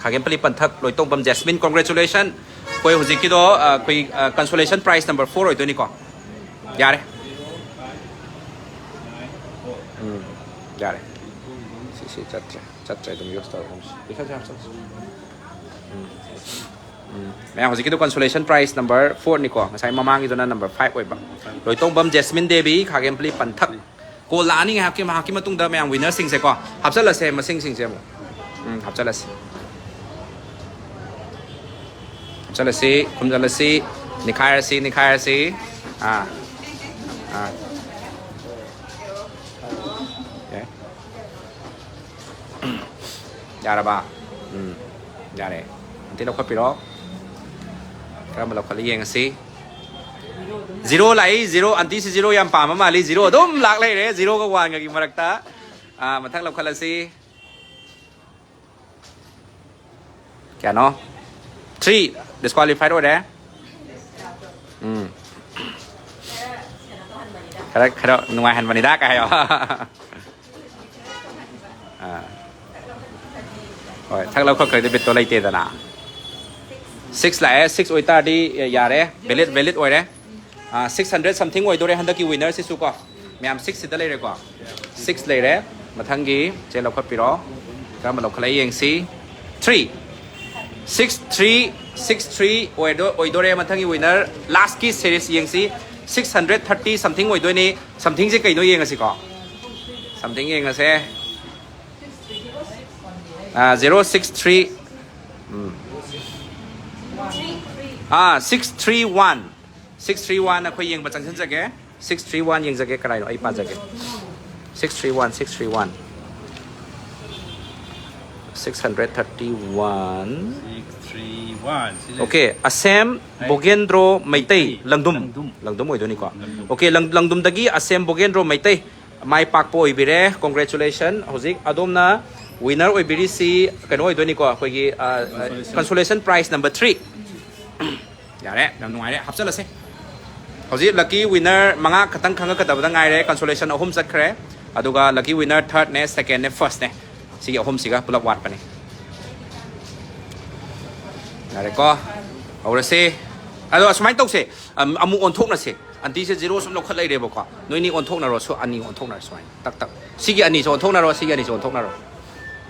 Khagempalli Panthak, Loitongbam Jasmine, congratulation꯫ ꯑꯩꯈꯣꯏ ꯍꯧꯖꯤꯛꯀꯤꯗꯣ ꯑ, ꯑꯩꯈꯣꯏ ꯀꯟꯁꯣꯂꯦꯁꯟ ꯄ꯭ꯔꯥꯏꯖ ꯅꯝꯕꯔ ꯐꯣꯔ ꯑꯣꯏꯗꯣꯏꯅꯤꯀꯣ꯫ ꯌꯥꯔꯦ꯫ ꯎꯝ, ꯌꯥꯔꯦ꯫ ꯁꯤ ꯁꯤ ꯆꯠꯇ꯭ꯔꯦ꯫ ꯆꯠꯇ꯭ꯔꯦ, ꯑꯗꯨꯝ ꯌꯨꯁ ꯇꯧꯔꯦ꯫ ꯎꯝ꯫ ꯎꯝ꯫ ꯃꯌꯥꯝ, ꯍꯧꯖꯤꯛꯀꯤꯗꯣ ꯀꯟꯁꯣꯂꯦꯁꯟ ꯄ꯭ꯔꯥꯏꯖ ꯅꯝꯕꯔ ꯐꯣꯔꯅꯤꯀꯣ꯫ ꯉꯁꯥꯏ ꯃꯃꯥꯡꯒꯤꯗꯨꯅ ꯅꯝꯕꯔ ꯐꯥꯏꯚ ꯑꯣꯏꯕ꯫ ꯂꯣꯏꯇꯣꯡꯕꯝ ꯖꯦꯁꯃꯤꯟ ꯗꯦꯕꯤ, ꯈꯥꯒꯦꯝꯄꯂꯤ ꯄꯟꯊꯛ꯫ ꯀꯣꯜ ꯂꯥꯛꯑꯅꯤ ꯉꯥꯏꯍꯥꯛꯀꯤ, ꯉꯥꯏꯍꯥꯛꯀꯤ ꯃꯇꯨꯡꯗ ꯃꯌꯥꯝ ꯋꯤꯅꯔꯁꯤꯡꯁꯦꯀꯣ꯫ ꯍꯥꯞꯆꯜꯂꯁꯦ ꯃꯁꯤꯡꯁꯤꯡꯁꯦ ꯑꯃꯨꯛ꯫ ꯎꯝ, ꯍꯥꯞꯆꯜꯂꯁꯤ꯫ ꯍꯥꯞꯆꯜꯂꯁꯤ, ꯈꯨꯝꯖꯜꯂꯁꯤ, ꯅꯤꯈꯥꯏꯔꯁꯤ, ꯅꯤꯈꯥꯏꯔꯁꯤ꯫ ꯑꯥ꯫ ꯑꯥ꯫ ꯌꯥꯏ꯫ ꯌꯥꯔꯕ? ꯎꯝ, ꯌꯥꯔꯦ꯫ ꯑꯟꯇꯤ ꯂꯧꯈꯠꯄꯤꯔꯣ꯫ ꯀꯔꯝꯕ ꯂꯧꯈꯠꯂꯤ ꯌꯦꯡꯉꯁꯤ꯫ ꯖꯤꯔꯣ ꯂꯥꯛꯏ, ꯖꯤꯔꯣ꯫ ꯑꯟꯇꯤꯁꯤ ꯖꯤꯔꯣ ꯌꯥꯝ ꯄꯥꯝꯕ ꯃꯥꯜꯂꯤ꯫ ꯖꯤꯔꯣ ꯑꯗꯨꯝ ꯂꯥꯛ ꯂꯩꯔꯦ, ꯖꯤꯔꯣꯒ ꯋꯥꯟꯒꯒꯤ ꯃꯔꯛꯇ꯫ ꯑꯥ, ꯃꯊꯪ ꯂꯧꯈꯠꯂꯁꯤ꯫ ꯀꯌꯥꯅꯣ? ꯊ꯭ꯔꯤ꯫ ꯗꯤꯁꯀ꯭ꯋꯥꯂꯤꯐꯥꯏꯠ ꯑꯣꯏꯔꯦ꯫ ꯎꯝ꯫ ꯈꯔ, ꯈꯔ ꯅꯨꯡꯉꯥꯏꯍꯟꯕꯅꯤꯗ ꯀꯥꯏ ꯍꯥꯏꯌꯣ꯫ ꯑꯥ꯫ ꯍꯣꯏ, ꯊꯛ ꯂꯧꯈꯠꯈ꯭ꯔꯗꯤ ꯕꯤꯠꯇꯣ ꯂꯩꯇꯦꯗꯅ꯫ ꯁꯤꯛꯁ ꯂꯥꯛꯑꯦ, ꯁꯤꯛꯁ ꯑꯣꯏꯇꯥꯔꯗꯤ ꯌꯥꯔꯦ, ꯚꯦꯂꯤꯠ, ꯚꯦꯂꯤꯠ ꯑꯣꯏꯔꯦ꯫ ꯁꯤꯛꯁ ꯍꯟꯗ꯭ꯔꯦꯠ ꯁꯝꯊꯤꯡ ꯑꯣꯏꯗꯣꯔꯦ ꯍꯟꯗꯛꯀꯤ ꯋꯤꯅꯔꯁꯤꯁꯨ ꯀꯣ꯫ ꯃꯌꯥꯝ ꯁꯤꯛꯁꯁꯤꯗ ꯂꯩꯔꯦꯀꯣ꯫ ꯁꯤꯛꯁ ꯂꯩꯔꯦ꯫ ꯃꯊꯪꯒꯤ ꯆꯦ ꯂꯧꯈꯠꯄꯤꯔꯣ꯫ ꯀꯔꯝꯕ ꯂꯧꯈꯠꯂꯛꯏ ꯌꯦꯡꯁꯤ꯫ Three. Six three six three ꯑꯣꯏꯗꯣ-, ꯑꯣꯏꯗꯣꯔꯦ ꯃꯊꯪꯒꯤ ꯋꯤꯅꯔ꯫ ꯂꯥꯁꯀꯤ ꯁꯦꯔꯤꯁ ꯌꯦꯡꯁꯤ꯫ ꯁꯤꯛꯁ ꯍꯟꯗ꯭ꯔꯦꯠ ꯊꯥꯔꯇꯤ ꯁꯝꯊꯤꯡ ꯑꯣꯏꯗꯣꯏꯅꯤ꯫ ꯁꯝꯊꯤꯡꯁꯦ ꯀꯩꯅꯣ ꯌꯦꯡꯉꯁꯤꯀꯣ꯫ ꯁꯝꯊꯤꯡ ꯌꯦꯡꯉꯁꯦ꯫ Zero six three. ꯎꯝ꯫ ꯑꯥ, six three one. Six three one ꯑꯩꯈꯣꯏ ꯌꯦꯡꯕ ꯆꯪꯁꯤꯟꯖꯒꯦ꯫ ꯁꯤꯛꯁ ꯊ꯭ꯔꯤ ꯋꯥꯟ ꯌꯦꯡꯖꯒꯦ, ꯀꯅꯥꯅꯣ? ꯑꯩ ꯄꯥꯖꯒꯦ꯫ Six three one, six three one. Six hundred thirty one. Six three one. ꯁꯤ ꯂꯩ꯫ ꯑꯣꯀꯦ, ꯑꯁꯦꯝ ꯕꯣꯒꯦꯟꯗ꯭ꯔꯣ ꯃꯩꯇꯩ, ꯃꯩꯇꯩ, ꯂꯪꯗꯨꯝ꯫ ꯂꯪꯗꯨꯝ꯫ ꯂꯪꯗꯨꯝ ꯑꯣꯏꯗꯣꯏꯅꯤꯀꯣ꯫ ꯂꯪꯗꯨꯝ꯫ ꯑꯣꯀꯦ, ꯂꯪ-, ꯂꯪꯗꯨꯝꯗꯒꯤ ꯑꯁꯦꯝ ꯕꯣꯒꯦꯟꯗ꯭ꯔꯣ ꯃꯩꯇꯩ꯫ ꯃꯥꯏ ꯄꯥꯛꯄ ꯑꯣꯏꯕꯤꯔꯦ꯫ Congratulation꯫ ꯍꯧꯖꯤꯛ ꯑꯗꯣꯝꯅ ꯋꯤꯅꯔ ꯑꯣꯏꯕꯤꯔꯤꯁꯤ ꯀꯩꯅꯣ ꯑꯣꯏꯗꯣꯏꯅꯤꯀꯣ, ꯑꯩꯈꯣꯏꯒꯤ, ꯑ, consolation prize number three꯫ ꯌꯥꯔꯦ, ꯌꯥꯝ ꯅꯨꯡꯉꯥꯏꯔꯦ, ꯍꯥꯞꯆꯜꯂꯁꯦ꯫ ꯍꯧꯖꯤꯛ ꯂꯛꯀꯤ ꯋꯤꯅꯔ ꯃꯉꯥ ꯈꯛꯇꯪ ꯈꯪꯒꯠꯀꯗꯕꯗ ꯉꯥꯏꯔꯦ꯫ Consolation ꯑꯍꯨꯝ ꯆꯠꯈ꯭ꯔꯦ, ꯑꯗꯨꯒ ꯂꯛꯀꯤ ꯋꯤꯅꯔ ꯊꯥꯔꯠꯅꯦ, ꯁꯦꯀꯦꯟꯅꯦ, ꯐꯥꯔꯁꯅꯦ꯫ ꯁꯤꯒꯤ ꯑꯍꯨꯝꯁꯤꯒ ꯄꯨꯂꯞ ꯋꯥꯠꯄꯅꯦ꯫ ꯌꯥꯔꯦꯀꯣ? ꯍꯧꯔꯁꯦ꯫ ꯑꯗꯣ ꯑꯁꯨꯃꯥꯏꯅ ꯇꯧꯁꯦ꯫ ꯑꯝ-, ꯑꯃꯨꯛ ꯑꯣꯟꯊꯣꯛꯅꯁꯦ꯫ ꯑꯟꯇꯤꯁꯦ ꯖꯤꯔꯣ ꯁꯨꯝ ꯂꯧꯈꯠ ꯂꯩꯔꯦꯕꯀꯣ꯫ ꯅꯣꯏꯅꯤ ꯑꯣꯟꯊꯣꯛꯅꯔꯣ꯫ ꯁꯨ ꯑꯅꯤ ꯑꯣꯟꯊꯣꯛꯅꯔꯣ ꯁꯨꯃꯥꯏꯅ꯫ ꯇꯛ ꯇꯛ꯫ ꯁꯤꯒꯤ ꯑꯅꯤꯁꯨ ꯑꯣꯟꯊꯣꯛꯅꯔꯣ, ꯁꯤꯒꯤ ꯑꯅꯤꯁꯨ ꯑꯣꯟꯊꯣꯛꯅꯔꯣ꯫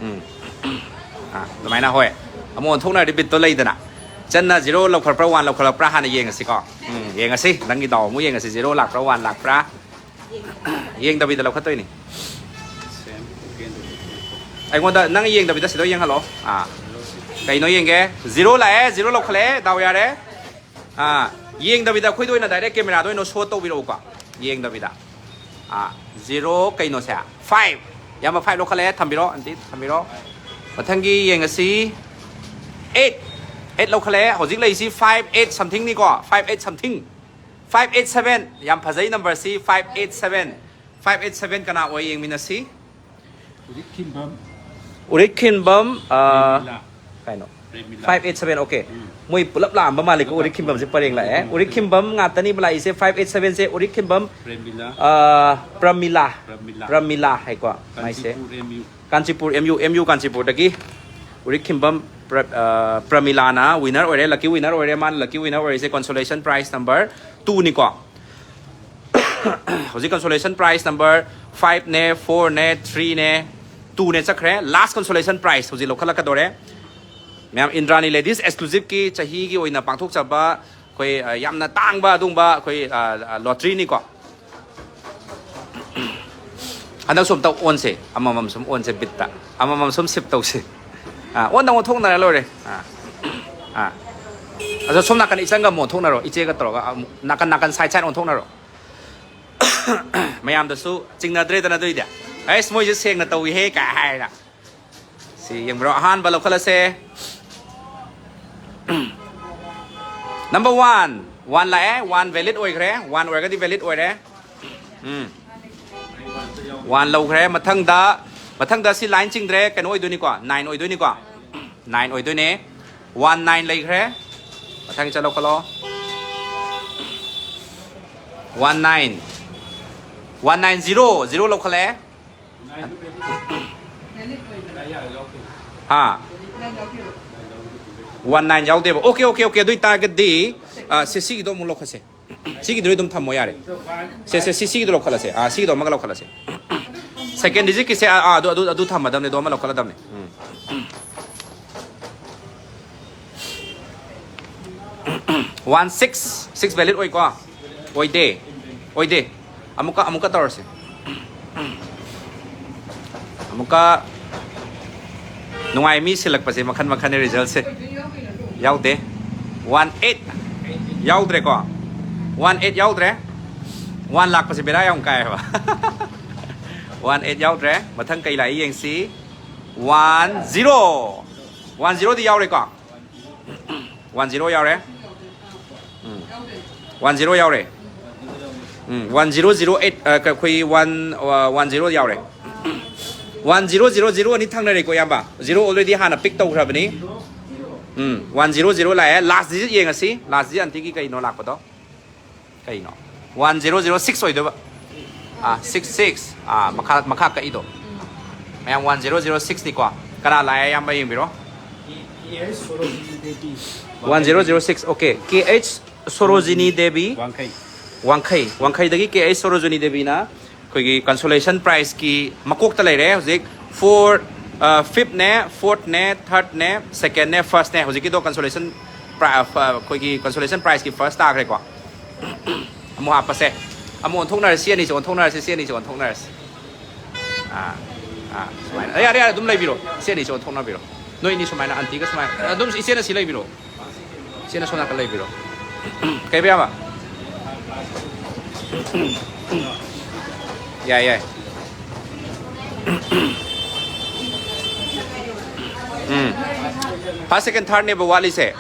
ꯎꯝ꯫ ꯑꯥ, ꯑꯗꯨꯃꯥꯏꯅ, ꯍꯣꯏ꯫ ꯑꯃꯨꯛ ꯑꯣꯟꯊꯣꯛꯅꯔꯗꯤ ꯕꯤꯠꯇꯣ ꯂꯩꯗꯅ꯫ ꯏꯆꯟꯅ ꯖꯤꯔꯣ ꯂꯧꯈꯠꯄ꯭ꯔꯥ ꯋꯥꯟ ꯂꯧꯈꯠꯂꯛꯄ꯭ꯔꯥ ꯍꯥꯟꯅ ꯌꯦꯡꯉꯁꯤꯀꯣ꯫ ꯎꯝ, ꯌꯦꯡꯉꯁꯤ꯫ ꯅꯪꯒꯤ ꯗꯥꯎ ꯑꯃꯨꯛ ꯌꯦꯡꯉꯁꯤ꯫ ꯖꯤꯔꯣ ꯂꯥꯛꯄ꯭ꯔꯥ ꯋꯥꯟ ꯂꯥꯛꯄ꯭ꯔꯥ? ꯌꯦꯡꯗꯕꯤꯗ ꯂꯧꯈꯠꯇꯣꯏꯅꯤ꯫ ꯑꯩꯉꯣꯟꯗ ꯅꯪ ꯌꯦꯡꯗꯕꯤꯗ ꯁꯤꯗ ꯌꯦꯡꯍꯜꯂꯣ꯫ ꯑꯥ꯫ ꯀꯩꯅꯣ ꯌꯦꯡꯒꯦ? ꯖꯤꯔꯣ ꯂꯥꯛꯑꯦ, ꯖꯤꯔꯣ ꯂꯧꯈꯠꯂꯛꯑꯦ, ꯗꯥꯎ ꯌꯥꯔꯦ꯫ ꯑꯥ, ꯌꯦꯡꯗꯕꯤꯗ ꯑꯩꯈꯣꯏꯗ ꯑꯣꯏꯅ ꯗꯥꯏꯔꯦꯛ ꯀꯦꯃꯦꯔꯥꯗ ꯑꯣꯏꯅ ꯁꯣ ꯇꯧꯕꯤꯔꯛꯎꯀꯣ꯫ ꯌꯦꯡꯗꯕꯤꯗ꯫ ꯑꯥ, ꯖꯤꯔꯣ ꯀꯩꯅꯣꯁꯦ? ꯐꯥꯏꯚ꯫ ꯏꯌꯥꯝꯕ, ꯐꯥꯏꯚ ꯂꯧꯈꯠꯂꯛꯑꯦ, ꯊꯝꯕꯤꯔꯣ, ꯑꯟꯇꯤ, ꯊꯝꯕꯤꯔꯣ꯫ ꯃꯊꯪꯒꯤ ꯌꯦꯡꯉꯁꯤ꯫ ꯑꯩꯠ꯫ ꯑꯩꯠ ꯂꯧꯈꯠꯂꯛꯑꯦ꯫ ꯍꯧꯖꯤꯛ ꯂꯩꯔꯤꯁꯤ ꯐꯥꯏꯚ ꯑꯩꯠ somethingꯅꯤꯀꯣ, five eight something꯫ Five eight seven. ꯌꯥꯝ ꯐꯖꯩ ꯅꯝꯕꯔꯁꯤ, five eight seven. Five eight seven ꯀꯅꯥ ꯑꯣꯏ ꯌꯦꯡꯃꯤꯟꯅꯁꯤ꯫ ꯎꯔꯤꯛꯈꯤꯟꯕꯝ꯫ ꯎꯔꯤꯛꯈꯤꯟꯕꯝ, ꯑ, ꯄ꯭ꯔꯦꯃꯤꯂꯥ꯫ ꯀꯩꯅꯣ? Premila. Five eight seven, okay꯫ ꯎꯝ꯫ ꯃꯣꯏ ꯄꯨꯂꯞ ꯂꯥꯛꯑꯝꯕ ꯃꯥꯜꯂꯦꯀꯣ, ꯄꯨꯂꯞ ꯎꯔꯤꯛꯈꯤꯟꯕꯝꯁꯦ ꯄꯔꯦꯡ ꯂꯥꯛꯑꯦ꯫ ꯎꯔꯤꯛꯈꯤꯟꯕꯝ꯫ ꯎꯔꯤꯛꯈꯤꯟꯕꯝ ꯉꯥꯛꯇꯅꯤꯕ ꯂꯥꯛꯏꯁꯦ, ꯐꯥꯏꯚ ꯑꯩꯠ ꯁꯚꯦꯟꯁꯦ꯫ ꯎꯔꯤꯛꯈꯤꯟꯕꯝ, ꯄ꯭ꯔꯦꯃꯤꯂꯥ꯫ ꯑ, ꯄ꯭ꯔꯃꯤꯂꯥ꯫ ꯄ꯭ꯔꯃꯤꯂꯥ꯫ ꯄ꯭ꯔꯃꯤꯂꯥ ꯍꯥꯏꯀꯣ, ꯃꯥꯏꯁꯦ꯫ Kanchipur M U. Kanchipur, M U, M U ꯀꯥꯟꯆꯤꯄꯨꯔꯗꯒꯤ ꯎꯔꯤꯛꯈꯤꯟꯕꯝ ꯄ꯭ꯔ-, ꯑ, ꯄ꯭ꯔꯃꯤꯂꯥꯅ winner ꯑꯣꯏꯔꯦ, lucky winner ꯑꯣꯏꯔꯦ꯫ ꯃꯥꯅ lucky winner ꯑꯣꯏꯔꯤꯁꯦ consolation prize number twoꯅꯤꯀꯣ꯫ ꯍꯧꯖꯤꯛ consolation prize number fiveꯅꯦ, fourꯅꯦ, threeꯅꯦ, twoꯅꯦ ꯆꯠꯈ꯭ꯔꯦ꯫ Last consolation prize ꯍꯧꯖꯤꯛ ꯂꯧꯈꯠꯂꯛꯀꯗꯧꯔꯦ꯫ ꯃꯌꯥꯝ, ꯏꯟꯗ꯭ꯔꯥꯅꯤ Ladies Exclusiveꯀꯤ ꯆꯍꯤꯒꯤ ꯑꯣꯏꯅ ꯄꯥꯡꯊꯣꯛꯆꯕ ꯑꯩꯈꯣꯏ, ꯑ, ꯌꯥꯝꯅ ꯇꯥꯡꯕ ꯑꯗꯨꯒꯨꯝꯕ ꯑꯩꯈꯣꯏ, ꯑ, ꯑ, lotteryꯅꯤꯀꯣ꯫ ꯍꯟꯗꯛꯁꯨ ꯑꯝꯇ ꯑꯣꯟꯁꯦ, ꯑꯃꯃꯝ ꯁꯨꯝ ꯑꯣꯟꯁꯦ ꯕꯤꯠꯇ, ꯑꯃꯃꯝ ꯁꯨꯝ shift ꯇꯧꯁꯦ꯫ ꯑꯥ, ꯑꯣꯟꯗ ꯑꯣꯟꯊꯣꯛꯅꯔ ꯂꯣꯏꯔꯦ꯫ ꯑꯥ, ꯑꯥ꯫ ꯑꯗꯣ ꯁꯣꯝ ꯅꯥꯀꯟ ꯏꯆꯟꯒ ꯑꯃꯨꯛ ꯑꯣꯟꯊꯣꯛꯅꯔꯣ, ꯏꯆꯦꯒ ꯇꯧꯔꯒ ꯑꯃꯨꯛ ꯅꯥꯀꯟ ꯅꯥꯀꯟ side side ꯑꯣꯟꯊꯣꯛꯅꯔꯣ꯫ ꯃꯌꯥꯝꯗꯁꯨ ꯆꯤꯡꯅꯗ꯭ꯔꯦꯗꯅ ꯑꯗꯨꯏꯗꯤ꯫ "ꯑꯩꯁ, ꯃꯣꯏꯁꯦ ꯁꯦꯡꯅ ꯇꯧꯏꯍꯦ" ꯀꯥꯏ ꯍꯥꯏꯔ꯫ ꯁꯤ ꯌꯦꯡꯕ꯭ꯔꯣ? ꯑꯍꯥꯟꯕ ꯂꯧꯈꯠꯂꯁꯦ꯫ Number one, one ꯂꯥꯛꯑꯦ, one valid ꯑꯣꯏꯈ꯭ꯔꯦ, one ꯑꯣꯏꯔꯒꯗꯤ valid ꯑꯣꯏꯔꯦ꯫ ꯎꯝ꯫ One ꯂꯧꯈ꯭ꯔꯦ꯫ ꯃꯊꯪꯗ, ꯃꯊꯪꯗ ꯁꯤ line ꯆꯤꯡꯗ꯭ꯔꯦ, ꯀꯩꯅꯣ ꯑꯣꯏꯗꯣꯏꯅꯤꯀꯣ, nine ꯑꯣꯏꯗꯣꯏꯅꯤꯀꯣ, nine ꯑꯣꯏꯗꯣꯏꯅꯦ꯫ One nine ꯂꯩꯈ꯭ꯔꯦ꯫ ꯃꯊꯪ ꯆꯠꯂꯣ ꯈꯣꯠꯂꯣ꯫ One nine, one nine zero, zero ꯂꯧꯈꯠꯂꯛꯑꯦ꯫ ꯍꯥ? ꯋꯥꯟ ꯅꯥꯏꯟ ꯌꯥꯎꯗꯦꯕ꯫ Okay, okay, okay. ꯑꯗꯨ ꯑꯣꯏꯇꯥꯔꯒꯗꯤ, ꯑ, ꯁꯤ, ꯁꯤꯒꯤꯗꯣ ꯑꯃꯨꯛ ꯂꯧꯈꯠꯁꯦ꯫ ꯁꯤꯒꯤꯗꯨꯗꯤ ꯑꯗꯨꯝ ꯊꯝꯃꯣ ꯌꯥꯔꯦ꯫ ꯁꯦ, ꯁꯦ, ꯁꯤ, ꯁꯤꯒꯤꯗꯣ ꯂꯧꯈꯠꯂꯁꯦ꯫ ꯑꯥ, ꯁꯤꯒꯤꯗꯣ ꯑꯃꯒ ꯂꯧꯈꯠꯂꯁꯦ꯫ Second digitꯀꯤꯁꯦ, ꯑꯥ, ꯑꯥ, ꯑꯗꯨ, ꯑꯗꯨ, ꯑꯗꯨ ꯊꯝꯃꯗꯕꯅꯦ, ꯑꯗꯨ ꯑꯃ ꯂꯧꯈꯠꯂꯗꯕꯅꯦ꯫ ꯎꯝ꯫ ꯋꯥꯟ ꯁꯤꯛꯁ, ꯁꯤꯛꯁ valid ꯑꯣꯏꯀꯣ? ꯑꯣꯏꯗꯦ꯫ ꯑꯣꯏꯗꯦ꯫ ꯑꯃꯨꯛꯀ, ꯑꯃꯨꯛꯀ ꯇꯧꯔꯁꯦ꯫ ꯑꯃꯨꯛꯀ ꯅꯨꯡꯉꯥꯏ, ꯃꯤ ꯁꯤꯜꯂꯛꯄꯁꯦ ꯃꯈꯟ ꯃꯈꯟꯅꯤ resultꯁꯦ꯫ ꯌꯥꯎꯗꯦ꯫ ꯋꯥꯟ ꯑꯩꯠ ꯌꯥꯎꯗ꯭ꯔꯦꯀꯣ? ꯋꯥꯟ ꯑꯩꯠ ꯌꯥꯎꯗ꯭ꯔꯦ꯫ ꯋꯥꯟ ꯂꯥꯛꯄꯁꯦ ꯕꯦꯔꯥ ꯌꯥꯝ ꯀꯥꯏ ꯍꯥꯏꯕ꯫ ꯋꯥꯟ ꯑꯩꯠ ꯌꯥꯎꯗ꯭ꯔꯦ꯫ ꯃꯊꯪ ꯀꯩ ꯂꯥꯛꯏ ꯌꯦꯡꯁꯤ꯫ One zero. ꯋꯥꯟ ꯖꯤꯔꯣꯗꯤ ꯌꯥꯎꯔꯦꯀꯣ? ꯋꯥꯟ ꯖꯤꯔꯣ ꯌꯥꯎꯔꯦ꯫ ꯎꯝ꯫ ꯋꯥꯟ ꯖꯤꯔꯣ ꯌꯥꯎꯔꯦ꯫ ꯎꯝ, ꯋꯥꯟ ꯖꯤꯔꯣ ꯖꯤꯔꯣ ꯑꯩꯠ, ꯑ, ꯑꯩꯈꯣꯏ ꯋꯥꯟ, ꯑ, ꯋꯥꯟ ꯖꯤꯔꯣ ꯌꯥꯎꯔꯦ꯫ ꯋꯥꯟ ꯖꯤꯔꯣ ꯖꯤꯔꯣ ꯖꯤꯔꯣ ꯑꯅꯤ ꯊꯪꯅꯔꯦꯀꯣ, ꯏꯌꯥꯝꯕ? ꯖꯤꯔꯣ already ꯍꯥꯟꯅ pick ꯇꯧꯈ꯭ꯔꯕꯅꯤ꯫ ꯎꯝ, ꯋꯥꯟ ꯖꯤꯔꯣ ꯖꯤꯔꯣ ꯂꯥꯛꯑꯦ꯫ Last digit ꯌꯦꯡꯉꯁꯤ꯫ Last digit ꯑꯟꯇꯤꯒꯤ ꯀꯩꯅꯣ ꯂꯥꯛꯄꯗꯣ? ꯀꯩꯅꯣ? ꯋꯥꯟ ꯖꯤꯔꯣ ꯖꯤꯔꯣ ꯁꯤꯛꯁ ꯑꯣꯏꯗꯣꯏꯕ꯫ ꯑꯥ, ꯁꯤꯛꯁ ꯁꯤꯛꯁ꯫ ꯑꯥ, ꯃꯈꯥ, ꯃꯈꯥ ꯀꯛꯏꯗꯣ꯫ ꯃꯌꯥꯝ ꯋꯥꯟ ꯖꯤꯔꯣ ꯖꯤꯔꯣ ꯁꯤꯛꯁꯅꯤꯀꯣ꯫ ꯀꯅꯥ ꯂꯥꯛꯑꯦ, ꯑꯌꯥꯝꯕ ꯌꯦꯡꯕꯤꯔꯣ꯫ K H Sorojini Devi. One zero zero six, okay. K H Sorojini Devi. Wangkhei. Wangkhei. ꯋꯥꯡꯈꯩꯗꯒꯤ ꯀꯦ ꯑꯩꯆ ꯁꯣꯔꯣꯖꯤꯅꯤ ꯗꯦꯕꯤꯅ ꯑꯩꯈꯣꯏꯒꯤ consolation prizeꯀꯤ ꯃꯀꯣꯛꯇ ꯂꯩꯔꯦ ꯍꯧꯖꯤꯛ꯫ Four, ꯑ, fifthꯅꯦ, fourthꯅꯦ, thirdꯅꯦ, secondꯅꯦ, firstꯅꯦ꯫ ꯍꯧꯖꯤꯛꯀꯤꯗꯣ consolation pri-, ꯑ, ꯐ-, ꯑꯩꯈꯣꯏꯒꯤ consolation prizeꯀꯤ first ꯇꯥꯈ꯭ꯔꯦꯀꯣ꯫ ꯑꯃꯨꯛ ꯍꯥꯞꯄꯁꯦ꯫ ꯑꯃꯨꯛ ꯑꯣꯟꯊꯣꯛꯅꯔꯁꯤ, ꯁꯤ ꯑꯅꯤꯁꯦ ꯑꯣꯟꯊꯣꯛꯅꯔꯁꯤ, ꯁꯤ ꯑꯅꯤꯁꯦ ꯑꯣꯟꯊꯣꯛꯅꯔꯁꯤ꯫ ꯑꯥ, ꯑꯥ, ꯁꯨꯃꯥꯏꯅ꯫ ꯌꯥꯔꯦ, ꯌꯥꯔꯦ, ꯑꯗꯨꯝ ꯂꯩꯕꯤꯔꯣ꯫ ꯁꯤ ꯑꯅꯤꯁꯦ ꯑꯣꯟꯊꯣꯛꯅꯕꯤꯔꯣ꯫ ꯅꯣꯏ ꯑꯅꯤ ꯁꯨꯃꯥꯏꯅ, ꯑꯟꯇꯤꯒ ꯁꯨꯃꯥꯏꯅ꯫ ꯑꯗꯨꯝ ꯏꯆꯦꯅ ꯁꯤ ꯂꯩꯕꯤꯔꯣ꯫ ꯏꯆꯦꯅ ꯁꯣꯝ ꯅꯥꯀꯟ ꯂꯩꯕꯤꯔꯣ꯫ ꯀꯩꯕ ꯌꯥꯕ? ꯌꯥꯏ, ꯌꯥꯏ꯫ ꯎꯝ꯫ First, second, thirdꯅꯦꯕ ꯋꯥꯠꯂꯤꯁꯦ꯫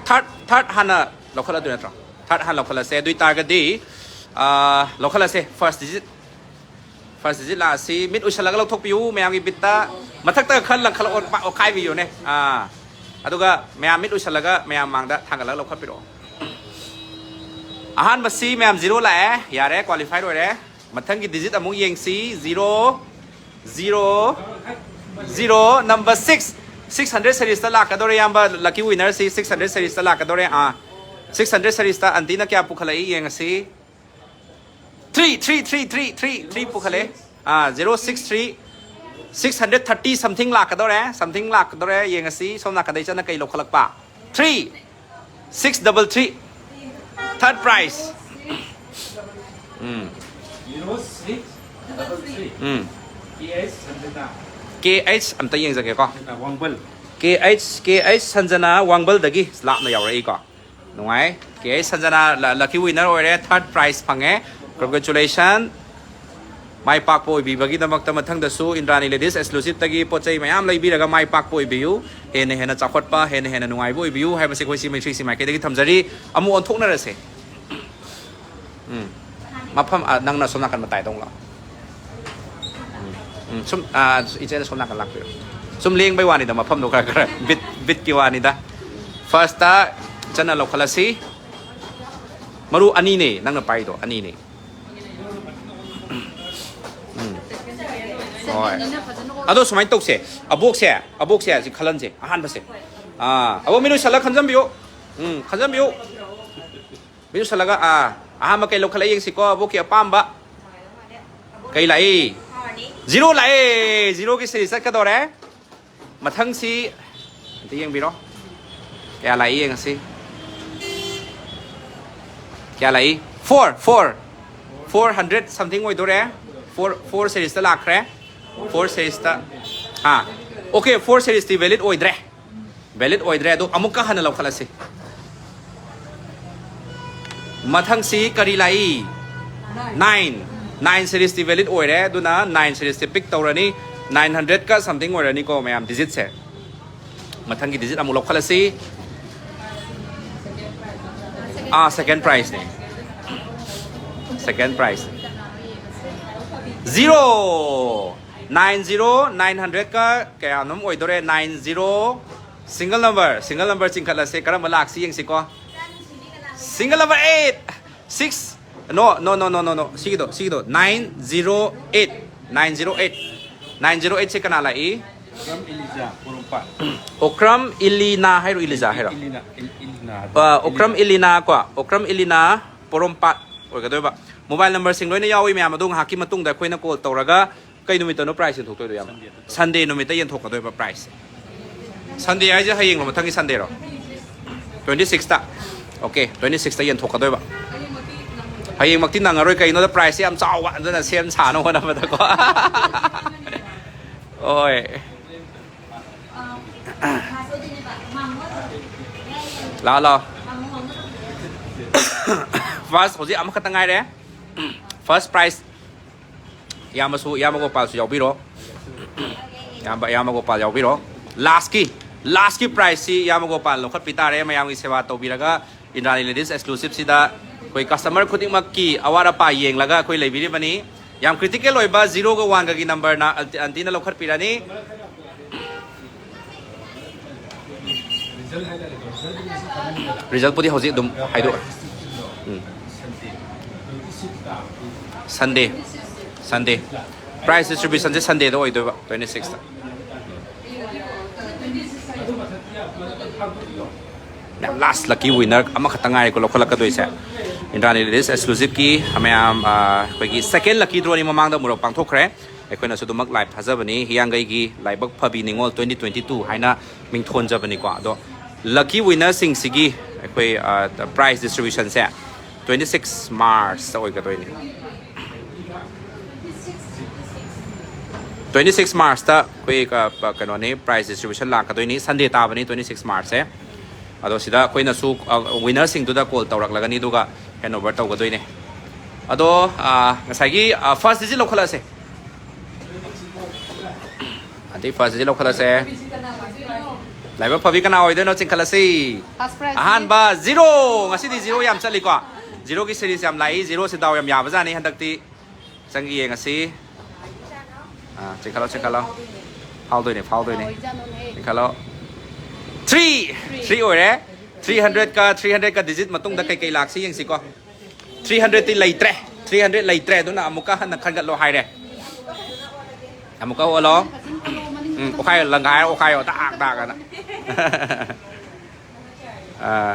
Third, third ꯍꯥꯟꯅ ꯂꯧꯈꯠꯂꯗꯣꯏ ꯅꯠꯇ꯭ꯔꯣ? Third ꯍꯥꯟꯅ ꯂꯧꯈꯠꯂꯁꯦ꯫ ꯑꯗꯨ ꯑꯣꯏꯇꯥꯔꯒꯗꯤ, ꯑ, ꯂꯧꯈꯠꯂꯁꯦ꯫ First digit, first digit ꯂꯥꯛꯑꯁꯤ꯫ ꯃꯤꯠ ꯎꯏꯁꯜꯂꯒ ꯂꯧꯊꯣꯛꯄꯤꯌꯨ, ꯃꯌꯥꯝꯒꯤ ꯕꯤꯠꯇ꯫ ꯃꯊꯛꯇꯒ ꯈꯔ ꯂꯪꯈꯠꯂꯛꯑꯣ, ꯄꯥꯛ ꯑꯣꯠꯈꯥꯏꯕꯤꯌꯨꯅꯦ꯫ ꯑꯥ꯫ ꯑꯗꯨꯒ ꯃꯌꯥꯝ ꯃꯤꯠ ꯎꯏꯁꯜꯂꯒ ꯃꯌꯥꯝ ꯃꯥꯡꯗ ꯊꯥꯡꯒꯠꯂꯒ ꯂꯧꯈꯠꯄꯤꯔꯛꯑꯣ꯫ ꯑꯍꯥꯟꯕꯁꯤ ꯃꯌꯥꯝ zero ꯂꯥꯛꯑꯦ꯫ ꯌꯥꯔꯦ, qualified ꯑꯣꯏꯔꯦ꯫ ꯃꯊꯪꯒꯤ digit ꯑꯃꯨꯛ ꯌꯦꯡꯁꯤ꯫ Zero, zero, zero, number six꯫ Six hundred series ꯇ ꯂꯥꯛꯀꯗꯧꯔꯦ, ꯏꯌꯥꯝꯕ꯫ Lucky winner ꯁꯤ six hundred series ꯇ ꯂꯥꯛꯀꯗꯧꯔꯦ꯫ ꯑꯥ, six hundred series ꯇ ꯑꯟꯇꯤꯅ ꯀꯌꯥ ꯄꯨꯈꯠꯂꯛꯏ ꯌꯦꯡꯉꯁꯤ꯫ Three, three, three, three, three, three ꯄꯨꯈꯠꯂꯦ꯫ ꯑꯥ, zero six three, six hundred thirty something ꯂꯥꯛꯀꯗꯧꯔꯦ, something ꯂꯥꯛꯀꯗꯧꯔꯦ꯫ ꯌꯦꯡꯉꯁꯤ ꯁꯣꯝ ꯅꯥꯀꯟꯗ ꯏꯆꯟꯅ ꯀꯩ ꯂꯧꯈꯠꯂꯛꯄ꯫ Three, six double three, third prize꯫ ꯎꯝ꯫ Zero six double three꯫ ꯎꯝ꯫ K H ꯁꯟꯖꯅꯥ꯫ K H ꯑꯝꯇ ꯌꯦꯡꯖꯒꯦꯀꯣ꯫ ꯁꯟꯖꯅꯥ ꯋꯥꯡꯕꯜ꯫ K H, K H ꯁꯟꯖꯅꯥ ꯋꯥꯡꯕꯜꯗꯒꯤ ꯂꯥꯞꯅ ꯌꯥꯎꯔꯛꯏꯀꯣ꯫ ꯅꯨꯡꯉꯥꯏ꯫ K H ꯁꯟꯖꯅꯥ ꯂ-, lucky winner ꯑꯣꯏꯔꯦ, third prize ꯐꯪꯉꯦ꯫ Congratulation꯫ ꯃꯥꯏ ꯄꯥꯛꯄ ꯑꯣꯏꯕꯤꯕꯒꯤꯗꯃꯛꯇ ꯃꯊꯪꯗꯁꯨ ꯏꯟꯗ꯭ꯔꯥꯅꯤ Ladies Exclusiveꯇꯒꯤ ꯄꯣꯠ ꯆꯩ ꯃꯌꯥꯝ ꯂꯩꯕꯤꯔꯒ ꯃꯥꯏ ꯄꯥꯛꯄ ꯑꯣꯏꯕꯤꯌꯨ, ꯍꯦꯟꯅ ꯍꯦꯟꯅ ꯆꯥꯎꯈꯠꯄ, ꯍꯦꯟꯅ ꯍꯦꯟꯅ ꯅꯨꯡꯉꯥꯏꯕ ꯑꯣꯏꯕꯤꯌꯨ ꯍꯥꯏꯕꯁꯤ ꯑꯩꯈꯣꯏ ꯁꯤ ꯃꯩꯁ꯭ꯔꯤꯁꯤ ꯃꯥꯏꯀꯩꯗꯒꯤ ꯊꯝꯖꯔꯤ꯫ ꯑꯃꯨꯛ ꯑꯣꯟꯊꯣꯛꯅꯔꯁꯦ꯫ ꯎꯝ꯫ ꯃꯐꯝ, ꯑ, ꯅꯪꯅ ꯁꯣꯝ ꯅꯥꯀꯟ ꯃꯇꯥꯏꯗ ꯑꯃꯨꯛ ꯂꯥꯛꯑꯣ꯫ ꯎꯝ꯫ ꯎꯝ, ꯁꯨꯝ, ꯑ, ꯏꯆꯦꯅ ꯁꯣꯝ ꯅꯥꯀꯟ ꯂꯥꯛꯄꯤꯔꯣ꯫ ꯁꯨꯝ ꯂꯦꯡꯕꯩ ꯋꯥꯅꯤꯗ, ꯃꯐꯝꯗꯣ ꯈꯔ, ꯈꯔ ꯕꯤꯠ, ꯕꯤꯠꯀꯤ ꯋꯥꯅꯤꯗ꯫ Firstꯇ ꯏꯆꯟꯅ ꯂꯧꯈꯠꯂꯁꯤ꯫ ꯃꯔꯨ ꯑꯅꯤꯅꯦ ꯅꯪꯅ ꯄꯥꯏꯗꯣ, ꯑꯅꯤꯅꯦ꯫ ꯎꯝ꯫ ꯍꯣꯏ꯫ ꯑꯗꯣ ꯁꯨꯃꯥꯏꯅ ꯇꯧꯁꯦ, ꯑꯕꯣꯛꯁꯦ, ꯑꯕꯣꯛꯁꯦ ꯁꯤ ꯈꯜꯍꯟꯁꯦ, ꯑꯍꯥꯟꯕꯁꯦ꯫ ꯑꯥ, ꯑꯕꯣꯛ ꯃꯤꯅꯨ ꯁꯜꯂ ꯈꯟꯖꯟꯕꯤꯌꯨ꯫ ꯎꯝ, ꯈꯟꯖꯟꯕꯤꯌꯨ꯫ ꯃꯤꯅꯨ ꯁꯜꯂꯒ, ꯑꯥ, ꯑꯍꯥꯟꯕ ꯀꯩ ꯂꯧꯈꯠꯂ ꯌꯦꯡꯁꯤꯀꯣ, ꯑꯕꯣꯛꯀꯤ ꯑꯄꯥꯝꯕ꯫ ꯀꯩ ꯂꯥꯛꯏ? Zero ꯂꯥꯛꯑꯦ꯫ Zeroꯒꯤ series ꯆꯠꯀꯗꯧꯔꯦ꯫ ꯃꯊꯪꯁꯤ ꯑꯝꯇ ꯌꯦꯡꯕꯤꯔꯣ꯫ ꯀꯌꯥ ꯂꯥꯛꯏ ꯌꯦꯡꯉꯁꯤ꯫ ꯀꯌꯥ ꯂꯥꯛꯏ? Four, four꯫ Four hundred something ꯑꯣꯏꯗꯣꯔꯦ꯫ Four, four seriesꯇ ꯂꯥꯛꯈ꯭ꯔꯦ꯫ Four seriesꯇ꯫ ꯑꯥ꯫ Okay, four seriesꯇꯤ valid ꯑꯣꯏꯗ꯭ꯔꯦ꯫ Valid ꯑꯣꯏꯗ꯭ꯔꯦ꯫ ꯑꯗꯨ ꯑꯃꯨꯛꯀ ꯍꯟꯅ ꯂꯧꯈꯠꯂꯁꯤ꯫ ꯃꯊꯪꯁꯤ ꯀꯔꯤ ꯂꯥꯛꯏ? Nine꯫ Nine seriesꯇꯤ valid ꯑꯣꯏꯔꯦ, ꯑꯗꯨꯅ nine seriesꯇꯤ pick ꯇꯧꯔꯅꯤ꯫ Nine hundredꯀ something ꯑꯣꯏꯔꯅꯤꯀꯣ, ꯃꯌꯥꯝ, digitꯁꯦ꯫ ꯃꯊꯪꯒꯤ digit ꯑꯃꯨꯛ ꯂꯧꯈꯠꯂꯁꯤ꯫ ꯑꯥ, second prizeꯅꯦ꯫ Second prize꯫ Zero꯫ Nine zero, nine hundredꯀ ꯀꯌꯥꯅꯣꯝ ꯑꯣꯏꯗꯣꯔꯦ꯫ Nine zero꯫ Single number, single number ꯆꯤꯡꯈꯠꯂꯁꯦ꯫ ꯀꯔꯝꯕ ꯂꯥꯛꯁꯤ ꯌꯦꯡꯁꯤꯀꯣ꯫ Single number eight꯫ Six꯫ No, no, no, no, no, no꯫ ꯁꯤꯒꯤꯗꯣ, ꯁꯤꯒꯤꯗꯣ꯫ Nine zero eight꯫ Nine zero eight꯫ Nine zero eightꯁꯦ ꯀꯅꯥ ꯂꯥꯛꯏ? Okram Elijah, Porompat. Okram Ilina ꯍꯥꯏꯔꯣ, Elijah ꯍꯥꯏꯔꯣ? Ilina, Il- Ilina. ꯑ, Okram Ilina ꯀꯣ, Okram Ilina, ꯄꯣꯔꯣꯝꯄꯥꯠ ꯑꯣꯏꯒꯗꯣꯏꯕ꯫ Mobile numberꯁꯤꯡ ꯂꯣꯏꯅ ꯌꯥꯎꯏ ꯃꯌꯥꯝ, ꯑꯗꯣ ꯉꯥꯏꯍꯥꯛꯀꯤ ꯃꯇꯨꯡꯗ ꯑꯩꯈꯣꯏꯅ call ꯇꯧꯔꯒ ꯀꯩ ꯅꯨꯃꯤꯠꯇꯅꯣ prize ꯌꯦꯟꯊꯣꯛꯇꯣꯏꯗꯣ, ꯌꯥꯝ? Sunday ꯅꯨꯃꯤꯠꯇ ꯌꯦꯟꯊꯣꯛꯀꯗꯣꯏꯕ prize꯫ Sunday ꯍꯥꯏꯁꯦ ꯍꯌꯦꯡꯂꯣ, ꯃꯊꯪꯒꯤ Sundayꯔꯣ? Twenty sixꯇ꯫ Okay, twenty sixꯇ ꯌꯦꯟꯊꯣꯛꯀꯗꯣꯏꯕ꯫ ꯍꯌꯦꯡꯃꯛꯇꯤ ꯅꯪꯉꯔꯣꯏ, ꯀꯩꯒꯤꯅꯣꯗ prizeꯁꯦ ꯌꯥꯝ ꯆꯥꯎꯕ, ꯑꯗꯨꯅ ꯁꯦꯝ ꯁꯥꯅꯕ ꯍꯣꯠꯅꯕꯗꯀꯣ꯫ ꯍꯣꯏ꯫ ꯂꯥꯛꯑꯣ, ꯂꯥꯛꯑꯣ꯫ First ꯍꯧꯖꯤꯛ ꯑꯃꯈꯛꯇ ꯉꯥꯏꯔꯦ꯫ First prize꯫ ꯏꯌꯥꯝꯕꯁꯨ, ꯏꯌꯥꯝꯕ ꯒꯣꯄꯥꯜꯁꯨ ꯌꯥꯎꯕꯤꯔꯣ꯫ ꯏꯌꯥꯝꯕ, ꯏꯌꯥꯝꯕ ꯒꯣꯄꯥꯜ ꯌꯥꯎꯕꯤꯔꯣ꯫ Lastꯀꯤ, lastꯀꯤ prizeꯁꯤ ꯏꯌꯥꯝꯕ ꯒꯣꯄꯥꯜ ꯂꯧꯈꯠꯄꯤ ꯇꯥꯔꯦ꯫ ꯃꯌꯥꯝꯒꯤ ꯁꯦꯕꯥ ꯇꯧꯕꯤꯔꯒ Indrani Ladies Exclusiveꯁꯤꯗ ꯑꯩꯈꯣꯏ customer ꯈꯨꯗꯤꯡꯃꯛꯀꯤ ꯑꯋꯥꯠ ꯑꯄꯥ ꯌꯦꯡꯂꯒ ꯑꯩꯈꯣꯏ ꯂꯩꯕꯤꯔꯤꯕꯅꯤ꯫ ꯌꯥꯝ critical ꯑꯣꯏꯕ zeroꯒ oneꯒꯒꯤ numberꯅ ꯑꯟꯇꯤꯅ ꯂꯧꯈꯠꯄꯤꯔꯅꯤ꯫ Resultꯄꯨꯗꯤ ꯍꯧꯖꯤꯛ ꯑꯗꯨꯝ ꯍꯥꯏꯗꯣꯛꯑꯣ꯫ ꯎꯝ꯫ Sunday, Sunday꯫ Prize distributionꯁꯦ Sundayꯗ ꯑꯣꯏꯗꯣꯏꯕ, twenty sixꯇ꯫ ꯃꯌꯥꯝ, last lucky winner ꯑꯃꯈꯛꯇ ꯉꯥꯏꯔꯦꯀꯣ ꯂꯧꯈꯠꯂꯛꯀꯗꯣꯏꯁꯦ꯫ Indrani Ladies Exclusiveꯀꯤ ꯃꯌꯥꯝ, ꯑ, ꯑꯩꯈꯣꯏꯒꯤ second lucky drawꯅꯤ ꯃꯃꯥꯡꯗ ꯑꯃꯨꯔꯛ ꯄꯥꯡꯊꯣꯛꯈ꯭ꯔꯦ꯫ ꯑꯩꯈꯣꯏꯅꯁꯨ ꯑꯗꯨꯃꯛ live ꯊꯥꯖꯕꯅꯤ꯫ ꯍꯤꯌꯥꯡꯒꯩꯒꯤ ꯂꯥꯏꯕꯛ ꯐꯕꯤ ꯅꯤꯉꯣꯜ twenty twenty two ꯍꯥꯏꯅ ꯃꯤꯡꯊꯣꯟꯖꯕꯅꯤꯀꯣ꯫ ꯑꯗꯣ lucky winnerꯁꯤꯡꯁꯤꯒꯤ ꯑꯩꯈꯣꯏ, ꯑ, prize distributionꯁꯦ twenty six Marchꯇ ꯑꯣꯏꯒꯗꯣꯏꯅꯤ꯫ Twenty six Marchꯇ ꯑꯩꯈꯣꯏ, ꯑ, ꯀꯩꯅꯣꯅꯤ, prize distribution ꯂꯥꯛꯀꯗꯣꯏꯅꯤ꯫ Sunday ꯇꯥꯕꯅꯤ twenty six Marchꯁꯦ꯫ ꯑꯗꯣ ꯁꯤꯗ ꯑꯩꯈꯣꯏꯅꯁꯨ, ꯑ, winnerꯁꯤꯡꯗꯨꯗ call ꯇꯧꯔꯛꯂꯒꯅꯤ, ꯑꯗꯨꯒ hand over ꯇꯧꯒꯗꯣꯏꯅꯦ꯫ ꯑꯗꯣ, ꯑ, ꯉꯁꯥꯏꯒꯤ, ꯑ, first digit ꯂꯧꯈꯠꯂꯛꯑꯁꯦ꯫ ꯑꯗꯩ first digit ꯂꯧꯈꯠꯂꯁꯦ꯫ ꯂꯥꯏꯕꯛ ꯐꯕꯤ ꯀꯅꯥ ꯑꯣꯏꯗꯣꯏꯅꯣ? ꯆꯤꯡꯈꯠꯂꯁꯤ꯫ First prize꯫ ꯑꯍꯥꯟꯕ zero꯫ ꯉꯁꯤꯗꯤ zero ꯌꯥꯝ ꯆꯠꯂꯤꯀꯣ꯫ Zeroꯒꯤ series ꯌꯥꯝ ꯂꯥꯛꯏ꯫ Zeroꯁꯦ ꯗꯥꯎ ꯌꯥꯝ ꯌꯥꯕꯖꯥꯠꯅꯤ ꯍꯟꯗꯛꯇꯤ꯫ ꯆꯪꯒꯤ ꯌꯦꯡꯉꯁꯤ꯫ ꯑꯥ, ꯆꯤꯡꯈꯠꯂꯣ, ꯆꯤꯡꯈꯠꯂꯣ꯫ ꯐꯥꯎꯗꯣꯏꯅꯦ, ꯐꯥꯎꯗꯣꯏꯅꯦ꯫ ꯑꯣꯏꯖꯥꯠꯅꯣꯅꯦ꯫ ꯆꯤꯡꯈꯠꯂꯣ꯫ Three꯫ Three ꯑꯣꯏꯔꯦ꯫ Three hundredꯀ, three hundredꯀ digit ꯃꯇꯨꯡꯗ ꯀꯩꯀꯩ ꯂꯥꯛꯁꯤ ꯌꯦꯡꯁꯤꯀꯣ꯫ Three hundredꯇꯤ ꯂꯩꯇ꯭ꯔꯦ꯫ Three hundred ꯂꯩꯇ꯭ꯔꯦ꯫ ꯑꯗꯨꯅ ꯑꯃꯨꯛꯀ ꯍꯟꯅ ꯈꯟꯒꯠꯂꯣ ꯍꯥꯏꯔꯦ꯫ ꯑꯃꯨꯛꯀ ꯑꯣꯜꯂꯣ꯫ ꯎꯝ, ꯑꯣꯈꯥꯏꯌꯣ, ꯂꯪꯒꯥꯏꯔ ꯑꯣꯈꯥꯏꯌꯣ, ꯗꯥꯛ ꯗꯥꯛ ꯑꯅ꯫ ꯑꯥ꯫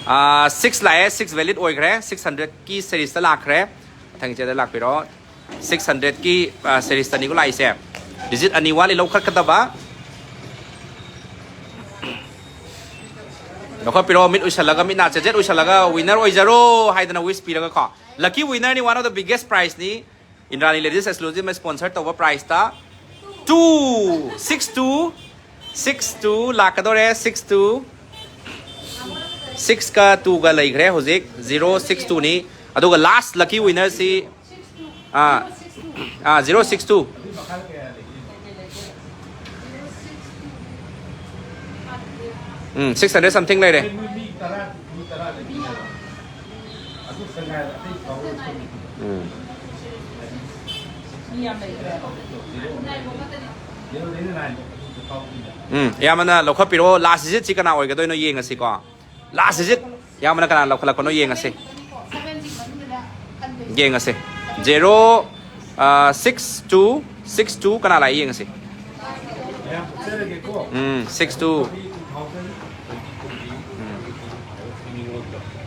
ꯑꯥ, ꯁꯤꯛꯁ ꯂꯥꯛꯑꯦ, ꯁꯤꯛꯁ ꯚꯦꯂꯤꯠ ꯑꯣꯏꯈ꯭ꯔꯦ, ꯁꯤꯛꯁ ꯍꯟꯗ꯭ꯔꯦꯠꯀꯤ ꯁꯦꯔꯤꯁꯇ ꯂꯥꯛꯈ꯭ꯔꯦ꯫ ꯃꯊꯪ ꯏꯆꯦꯗ ꯂꯥꯛꯄꯤꯔꯣ꯫ ꯁꯤꯛꯁ ꯍꯟꯗ꯭ꯔꯦꯠꯀꯤ, ꯑꯥ, ꯁꯦꯔꯤꯁꯇꯅꯤꯀꯣ ꯂꯥꯛꯏꯁꯦ꯫ ꯗꯤꯖꯤꯠ ꯑꯅꯤ ꯋꯥꯠꯂꯤ ꯂꯧꯈꯠꯀꯗꯕ꯫ ꯂꯧꯈꯠꯄꯤꯔꯣ, ꯃꯤꯠ ꯎꯏꯁꯜꯂꯒ, ꯃꯤꯠ ꯅꯥ ꯆꯦꯖꯦꯠ ꯎꯏꯁꯜꯂꯒ, "ꯋꯤꯟꯅꯔ ꯑꯣꯏꯖꯔꯣ" ꯍꯥꯏꯗꯅ ꯋꯤꯁ ꯄꯤꯔꯒꯀꯣ꯫ ꯂꯛꯀꯤ ꯋꯤꯟꯅꯔꯅꯤ, one of the biggest prizeꯅꯤ꯫ ꯏꯟꯗ꯭ꯔꯥꯅꯤ ꯂꯦꯗꯤꯁ ꯑꯦꯛꯁꯀ꯭ꯂꯨꯖꯤꯞꯅ ꯁ꯭ꯄꯣꯟꯁꯔ ꯇꯧꯕ ꯄ꯭ꯔꯥꯏꯖꯇ two, six two, six two ꯂꯥꯛꯀꯗꯧꯔꯦ, ꯁꯤꯛꯁ ꯇꯨ꯫ ꯁꯤꯛꯁꯀ ꯇꯨꯒ ꯂꯩꯈ꯭ꯔꯦ ꯍꯧꯖꯤꯛ, ꯖꯤꯔꯣ ꯁꯤꯛꯁ ꯇꯨꯅꯤ꯫ ꯑꯗꯨꯒ ꯂꯥꯁ ꯂꯛꯀꯤ ꯋꯤꯟꯅꯔꯁꯤ, ꯑꯥ, ꯑꯥ, ꯖꯤꯔꯣ ꯁꯤꯛꯁ ꯇꯨ꯫ ꯎꯝ, ꯁꯤꯛꯁ ꯍꯟꯗ꯭ꯔꯦꯠ ꯁꯝꯊꯤꯡ ꯂꯩꯔꯦ꯫ ꯎꯝ꯫ ꯎꯝ, ꯑꯌꯥꯝꯕꯅ ꯂꯧꯈꯠꯄꯤꯔꯛꯑꯣ꯫ ꯂꯥꯁ ꯗꯤꯖꯤꯠꯁꯤ ꯀꯅꯥ ꯑꯣꯏꯒꯗꯣꯏꯅꯣ ꯌꯦꯡꯉꯁꯤꯀꯣ꯫ ꯂꯥꯁ ꯗꯤꯖꯤꯠ ꯑꯌꯥꯝꯕꯅ ꯀꯅꯥ ꯂꯧꯈꯠꯂꯛꯄꯅꯣ ꯌꯦꯡꯉꯁꯤ꯫ ꯌꯦꯡꯉꯁꯤ꯫ ꯖꯦꯔꯣ, ꯑ, ꯁꯤꯛꯁ ꯇꯨ, ꯁꯤꯛꯁ ꯇꯨ ꯀꯅꯥ ꯂꯥꯛꯏ ꯌꯦꯡꯉꯁꯤ꯫ ꯎꯝ, ꯁꯤꯛꯁ ꯇꯨ꯫ ꯎꯝ꯫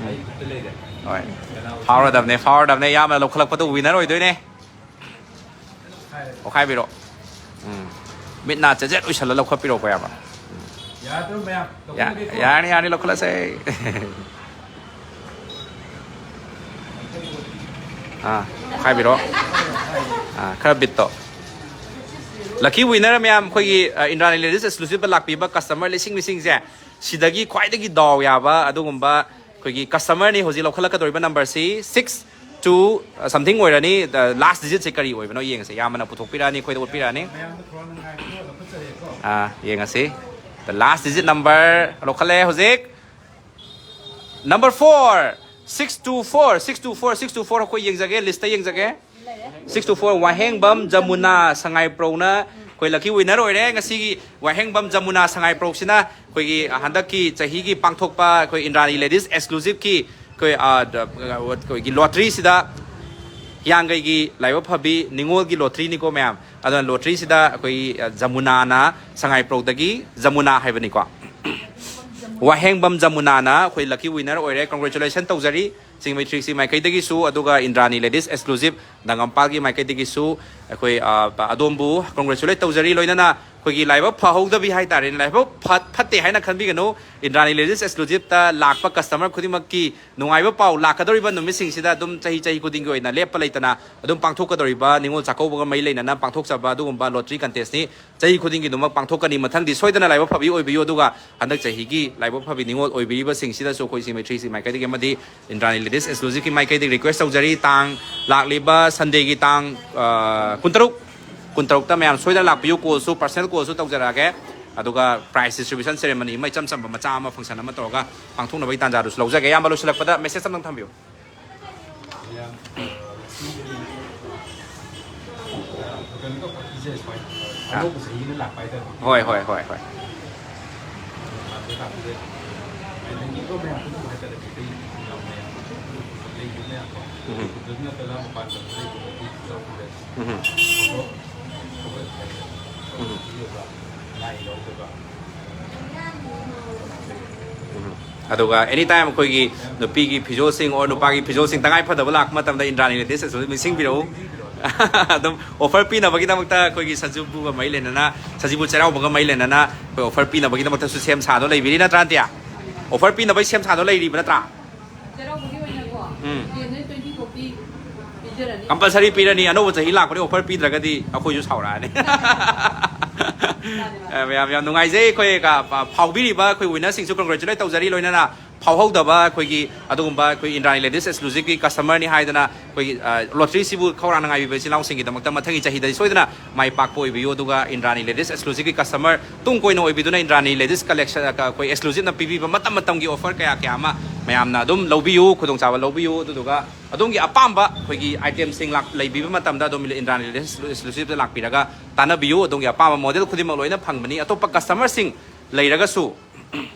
ꯎꯝ꯫ ꯍꯣꯏ꯫ ꯐꯥꯎꯔꯗꯕꯅꯦ, ꯐꯥꯎꯔꯗꯕꯅꯦ꯫ ꯏꯌꯥꯝꯕꯅ ꯂꯧꯈꯠꯂꯛꯄꯗꯣ ꯋꯤꯟꯅꯔ ꯑꯣꯏꯗꯣꯏꯅꯦ꯫ ꯑꯣꯈꯥꯏꯕꯤꯔꯣ꯫ ꯎꯝ꯫ ꯃꯤꯠ ꯅꯥ ꯆꯦꯖꯦꯠ ꯎꯏꯁꯜꯂ ꯂꯧꯈꯠꯄꯤꯔꯣꯀꯣ, ꯏꯌꯥꯝꯕ꯫ ꯎꯝ꯫ ꯌꯥꯗ꯭ꯔꯣ ꯃꯌꯥꯝ? ꯌꯥ-, ꯂꯧꯈꯠꯂꯒꯦꯀꯣ? ꯌꯥꯔꯅꯤ, ꯌꯥꯔꯅꯤ, ꯂꯧꯈꯠꯂꯁꯦ꯫ ꯑꯥ, ꯑꯣꯈꯥꯏꯕꯤꯔꯣ꯫ ꯑꯥ, ꯈꯔ ꯕꯤꯠꯇꯣ꯫ ꯂꯛꯀꯤ ꯋꯤꯟꯅꯔ ꯃꯌꯥꯝ, ꯑꯩꯈꯣꯏꯒꯤ, ꯑ, ꯏꯟꯗ꯭ꯔꯥꯅꯤ ꯂꯦꯗꯤꯁ ꯑꯦꯛꯁꯀ꯭ꯂꯨꯁꯤꯞꯇ ꯂꯥꯛꯄꯤꯕ ꯀꯁꯇꯃꯔ ꯂꯤꯁꯤꯡ ꯂꯤꯁꯤꯡꯁꯦ, ꯁꯤꯗꯒꯤ ꯈ꯭ꯋꯥꯏꯗꯒꯤ ꯗꯥꯎ ꯌꯥꯕ ꯑꯗꯨꯒꯨꯝꯕ ꯑꯩꯈꯣꯏꯒꯤ ꯀꯁꯇꯃꯔꯅꯤ ꯍꯧꯖꯤꯛ ꯂꯧꯈꯠꯂꯛꯀꯗꯧꯔꯤꯕ ꯅꯝꯕꯔꯁꯤ ꯁꯤꯛꯁ ꯇꯨ, ꯑ, ꯁꯝꯊꯤꯡ ꯑꯣꯏꯔꯅꯤ꯫ ꯗ ꯂꯥꯁ ꯗꯤꯖꯤꯠꯁꯦ ꯀꯔꯤ ꯑꯣꯏꯕꯅꯣ ꯌꯦꯡꯉꯁꯦ꯫ ꯏꯌꯥꯝꯕꯅ ꯄꯨꯊꯣꯛꯄꯤꯔꯛꯑꯅꯤ, ꯑꯩꯈꯣꯏꯗ ꯎꯠꯄꯤꯔꯛꯑꯅꯤ꯫ ꯑꯥ, ꯌꯦꯡꯉꯁꯤ꯫ ꯗ ꯂꯥꯁ ꯗꯤꯖꯤꯠ ꯅꯝꯕꯔ ꯂꯧꯈꯠꯂꯦ ꯍꯧꯖꯤꯛ꯫ Number four, six two four, six two four, six two four, ꯑꯩꯈꯣꯏ ꯌꯦꯡꯖꯒꯦ, ꯂꯤꯁꯇ ꯌꯦꯡꯖꯒꯦ꯫ ꯁꯤꯛꯁ ꯇꯨ ꯐꯣꯔ, ꯋꯥꯍꯦꯡꯕꯝ ꯖꯃꯨꯅꯥ ꯁꯉꯥꯏꯄ꯭ꯔꯧꯅ ꯑꯩꯈꯣꯏ ꯂꯛꯀꯤ ꯋꯤꯟꯅꯔ ꯑꯣꯏꯔꯦ꯫ ꯉꯁꯤꯒꯤ ꯋꯥꯍꯦꯡꯕꯝ ꯖꯃꯨꯅꯥ ꯁꯉꯥꯏꯄ꯭ꯔꯧꯁꯤꯅ ꯑꯩꯈꯣꯏꯒꯤ ꯍꯟꯗꯛꯀꯤ ꯆꯍꯤꯒꯤ ꯄꯥꯡꯊꯣꯛꯄ ꯑꯩꯈꯣꯏ ꯏꯟꯗ꯭ꯔꯥꯅꯤ ꯂꯦꯗꯤꯁ ꯑꯦꯛꯁꯀ꯭ꯂꯨꯁꯤꯞꯀꯤ ꯑꯩꯈꯣꯏ, ꯑ, ꯗ-, ꯑꯩꯈꯣꯏꯒꯤ ꯂꯣꯇ꯭ꯔꯤꯁꯤꯗ ꯍꯤꯌꯥꯡꯒꯩꯒꯤ ꯂꯥꯏꯕꯛ ꯐꯕꯤ ꯅꯤꯉꯣꯜꯒꯤ ꯂꯣꯇ꯭ꯔꯤꯅꯤꯀꯣ ꯃꯌꯥꯝ꯫ ꯑꯗꯨꯅ ꯂꯣꯇ꯭ꯔꯤꯁꯤꯗ ꯑꯩꯈꯣꯏ, ꯑ, ꯖꯃꯨꯅꯥꯅ, ꯁꯉꯥꯏꯄ꯭ꯔꯧꯗꯒꯤ ꯖꯃꯨꯅꯥ ꯍꯥꯏꯕꯅꯤꯀꯣ꯫ ꯋꯥꯍꯦꯡꯕꯝ ꯖꯃꯨꯅꯥꯅ ꯑꯩꯈꯣꯏ lucky winner ꯑꯣꯏꯔꯦ꯫ Congratulation ꯇꯧꯖꯔꯤ ꯁꯤꯡꯃꯩ ꯊ꯭ꯔꯤ ꯁꯤ ꯃꯥꯏꯀꯩꯗꯒꯤꯁꯨ, ꯑꯗꯨꯒ ꯏꯟꯗ꯭ꯔꯥꯅꯤ Ladies Exclusive ꯅꯒꯝꯄꯥꯜꯒꯤ ꯃꯥꯏꯀꯩꯗꯒꯤꯁꯨ ꯑꯩꯈꯣꯏ, ꯑ, ꯑꯗꯣꯝꯕꯨ congratulate ꯇꯧꯖꯔꯤ꯫ ꯂꯣꯏꯅꯅ ꯑꯩꯈꯣꯏꯒꯤ ꯂꯥꯏꯕꯛ ꯐꯍꯧꯗꯕꯤ ꯍꯥꯏꯇꯥꯔꯦꯅꯦ, ꯂꯥꯏꯕꯛ ꯐ-, ꯐꯠꯇꯦ ꯍꯥꯏꯅ ꯈꯟꯕꯤꯒꯅꯨ꯫ ꯏꯟꯗ꯭ꯔꯥꯅꯤ Ladies Exclusiveꯇ ꯂꯥꯛꯄ customer ꯈꯨꯗꯤꯡꯃꯛꯀꯤ ꯅꯨꯡꯉꯥꯏꯕ ꯄꯥꯎ ꯂꯥꯛꯀꯗꯧꯔꯤꯕ ꯅꯨꯃꯤꯠꯁꯤꯡꯁꯤꯗ ꯑꯗꯨꯝ ꯆꯍꯤ ꯆꯍꯤ ꯈꯨꯗꯤꯡꯒꯤ ꯑꯣꯏꯅ ꯂꯦꯞꯄ ꯂꯩꯇꯅ ꯑꯗꯨꯝ ꯄꯥꯡꯊꯣꯛꯀꯗꯧꯔꯤꯕ ꯅꯤꯉꯣꯜ ꯆꯥꯛꯀꯧꯕꯒ ꯃꯔꯤ ꯂꯩꯅꯅ ꯄꯥꯡꯊꯣꯛꯆꯕ ꯑꯗꯨꯒꯨꯝꯕ lottery contestꯅꯤ꯫ ꯆꯍꯤ ꯈꯨꯗꯤꯡꯒꯤ ꯑꯗꯨꯃꯛ ꯄꯥꯡꯊꯣꯛꯀꯅꯤ꯫ ꯃꯊꯪꯗꯤ ꯁꯣꯏꯗꯅ ꯂꯥꯏꯕꯛ ꯐꯕꯤ ꯑꯣꯏꯕꯤꯌꯨ, ꯑꯗꯨꯒ ꯍꯟꯗꯛ ꯆꯍꯤꯒꯤ ꯂꯥꯏꯕꯛ ꯐꯕꯤ ꯅꯤꯉꯣꯜ ꯑꯣꯏꯕꯤꯔꯤꯕꯁꯤꯡꯁꯤꯗꯁꯨ ꯑꯩꯈꯣꯏ ꯁꯤꯡꯃꯩ ꯊ꯭ꯔꯤ ꯁꯤ ꯃꯥꯏꯀꯩꯗꯒꯤ ꯑꯃꯗꯤ ꯏꯟꯗ꯭ꯔꯥꯅꯤ Ladies Exclusiveꯀꯤ ꯃꯥꯏꯀꯩꯗꯒꯤ request ꯇꯧꯖꯔꯤ꯫ ꯇꯥꯡ ꯂꯥꯛꯂꯤꯕ Sundayꯒꯤ ꯇꯥꯡ, ꯑ, ꯀꯨꯟꯇꯔꯨꯛ, ꯀꯨꯟꯇꯔꯨꯛꯇ ꯃꯌꯥꯝ ꯁꯣꯏꯗꯅ ꯂꯥꯛꯄꯤꯌꯨ꯫ Callꯁꯨ, personal callꯁꯨ ꯇꯧꯖꯔꯛꯑꯒꯦ꯫ ꯑꯗꯨꯒ prize distribution ceremony ꯑꯃ, ꯏꯆꯝ ꯆꯝꯕ ꯃꯆꯥ ꯑꯃ, function ꯑꯃ ꯇꯧꯔꯒ ꯄꯥꯡꯊꯣꯛꯅꯕꯒꯤ ꯇꯥꯟꯖꯥꯗꯨꯁꯨ ꯂꯧꯖꯒꯦ꯫ ꯑꯌꯥꯝꯕ ꯂꯣꯏꯁꯤꯜꯂꯛꯄꯗ message ꯑꯃꯇꯪ ꯊꯝꯕꯤꯌꯨ꯫ ꯌꯥꯝ, ꯑ, ꯉꯁꯤꯒꯤ, ꯑ, ꯀꯩꯅꯣ ꯇꯧꯕ, ꯏꯆꯦ ꯁꯨꯃꯥꯏꯅ, ꯑꯥ꯫ ꯑꯅꯧꯕ ꯆꯍꯤꯅ ꯂꯥꯛꯄ ꯍꯥꯏꯇꯥꯔꯦ꯫ ꯍꯣꯏ, ꯍꯣꯏ, ꯍꯣꯏ, ꯍꯣꯏ꯫ ꯂꯥꯛꯄ ꯂꯥꯛꯄꯁꯦ, ꯂꯩꯅꯤꯡꯕ ꯃꯌꯥꯝ ꯄꯨꯝꯅꯃꯛ ꯍꯥꯏꯇꯥꯔꯦ, ꯃꯩꯇꯩ ꯏꯆꯤꯜ ꯏꯅꯥꯎ ꯃꯌꯥꯝ, ꯂꯩꯕ ꯃꯌꯥꯝꯗꯣ, ꯎꯝ꯫ ꯑꯗꯨ ꯅꯠꯇꯅ ꯃꯄꯥꯟ ꯂꯝꯗ ꯂꯩꯕ ꯃꯩꯇꯩ ꯏꯆꯤꯜ ꯏꯅꯥꯎꯁꯤꯡꯗ ꯎꯝ꯫ ꯊꯕꯛ, ꯊꯕꯛ ꯍꯥꯏꯇꯥꯔꯦ, ꯎꯝ꯫ ꯄꯤꯕ, ꯂꯥꯏ ꯂꯧꯗꯕ, ꯎꯝ꯫ ꯑꯗꯨꯒ anytime ꯑꯩꯈꯣꯏꯒꯤ ꯅꯨꯄꯤꯒꯤ ꯐꯤꯖꯣꯜꯁꯤꯡ or ꯅꯨꯄꯥꯒꯤ ꯐꯤꯖꯣꯜꯁꯤꯡ ꯇꯉꯥꯏ ꯐꯗꯕ ꯂꯥꯛꯄ ꯃꯇꯝꯗ ꯏꯟꯗ꯭ꯔꯥꯅꯤ Ladies Exclusive ꯅꯤꯡꯁꯤꯡꯕꯤꯔꯛꯎ꯫ ꯑꯗꯨꯝ offer ꯄꯤꯅꯕꯒꯤꯗꯃꯛꯇ ꯑꯩꯈꯣꯏꯒꯤ ꯁꯖꯤꯕꯨꯒ ꯃꯔꯤ ꯂꯩꯅꯅ, ꯁꯖꯤꯕꯨ ꯆꯩꯔꯥꯎꯕꯒ ꯃꯔꯤ ꯂꯩꯅꯅꯅ ꯑꯩꯈꯣꯏ offer ꯄꯤꯅꯕꯒꯤꯗꯃꯛꯇꯁꯨ ꯁꯦꯝ ꯁꯥꯗꯨꯅ ꯂꯩꯕꯤꯔꯤ ꯅꯠꯇ꯭ꯔꯥ, ꯑꯟꯇꯤ? Offer ꯄꯤꯅꯕꯒꯤ ꯁꯦꯝ ꯁꯥꯗꯨꯅ ꯂꯩꯔꯤꯕ ꯅꯠꯇ꯭ꯔꯥ? ꯆꯩꯔꯥꯎꯕꯒꯤ ꯑꯣꯏꯅꯀꯣ, ꯎꯝ꯫ ꯌꯦꯟꯁꯦ twenty ꯐꯥꯎꯗꯤ ꯄꯤꯖꯔꯅꯤ꯫ Compulsory ꯄꯤꯔꯅꯤ꯫ ꯑꯅꯧꯕ ꯆꯍꯤ ꯂꯥꯛꯄꯗꯤ offer ꯄꯤꯗ꯭ꯔꯒꯗꯤ ꯑꯩꯈꯣꯏꯁꯨ ꯁꯥꯎꯔꯛꯑꯅꯤ꯫ ꯃꯥꯅꯦ, ꯃꯥꯅꯦ꯫ ꯑ, ꯃꯌꯥꯝ ꯌꯥꯝ ꯅꯨꯡꯉꯥꯏꯖꯩ꯫ ꯑꯩꯈꯣꯏ ꯀ-, ꯐꯥꯎꯕꯤꯔꯤꯕ ꯑꯩꯈꯣꯏ winnerꯁꯤꯡꯁꯨ congratulate ꯇꯧꯖꯔꯤ꯫ ꯂꯣꯏꯅꯅ ꯐꯥꯎꯍꯧꯗꯕ ꯑꯩꯈꯣꯏꯒꯤ ꯑꯗꯨꯒꯨꯝꯕ ꯑꯩꯈꯣꯏ ꯏꯟꯗ꯭ꯔꯥꯅꯤ Ladies Exclusiveꯀꯤ customerꯅꯤ ꯍꯥꯏꯗꯅ ꯑꯩꯈꯣꯏꯒꯤ, ꯑ, lotteryꯁꯤꯕꯨ ꯈꯧꯔꯥꯡꯅ ꯉꯥꯏꯕꯤꯕ ꯏꯆꯤꯜ ꯏꯅꯥꯎꯁꯤꯡꯒꯤꯗꯃꯛꯇ ꯃꯊꯪꯒꯤ ꯆꯍꯤꯗꯗꯤ ꯁꯣꯏꯗꯅ ꯃꯥꯏ ꯄꯥꯛꯄ ꯑꯣꯏꯕꯤꯌꯨ꯫ ꯑꯗꯨꯒ ꯏꯟꯗ꯭ꯔꯥꯅꯤ Ladies Exclusiveꯀꯤ customer ꯇꯨꯡ ꯀꯣꯏꯅ ꯑꯣꯏꯕꯤꯗꯨꯅ ꯏꯟꯗ꯭ꯔꯥꯅꯤ Ladies Collection, ꯑ, ꯑꯩꯈꯣꯏ Exclusiveꯅ ꯄꯤꯕꯤꯕ ꯃꯇꯝ ꯃꯇꯝꯒꯤ offer ꯀꯌꯥ ꯀꯌꯥ ꯑꯃ ꯃꯌꯥꯝꯅ ꯑꯗꯨꯝ ꯂꯧꯕꯤꯌꯨ, ꯈꯨꯗꯣꯡꯆꯥꯕ ꯂꯧꯕꯤꯌꯨ꯫ ꯑꯗꯨꯗꯨꯒ ꯑꯗꯣꯝꯒꯤ ꯑꯄꯥꯝꯕ ꯑꯩꯈꯣꯏꯒꯤ itemꯁꯤꯡ ꯂꯥꯛ-, ꯂꯩꯕꯤꯕ ꯃꯇꯝꯗ ꯑꯗꯨꯝ ꯏꯟꯗ꯭ꯔꯥꯅꯤ Ladies Exclusiveꯇ ꯂꯥꯛꯄꯤꯔꯒ ꯇꯥꯟꯅꯕꯤꯌꯨ꯫ ꯑꯗꯣꯝꯒꯤ ꯑꯄꯥꯝꯕ model ꯈꯨꯗꯤꯡꯃꯛ ꯂꯣꯏꯅ ꯐꯪꯕꯅꯤ꯫ ꯑꯇꯣꯞꯄ customerꯁꯤꯡ ꯂꯩꯔꯒꯁꯨ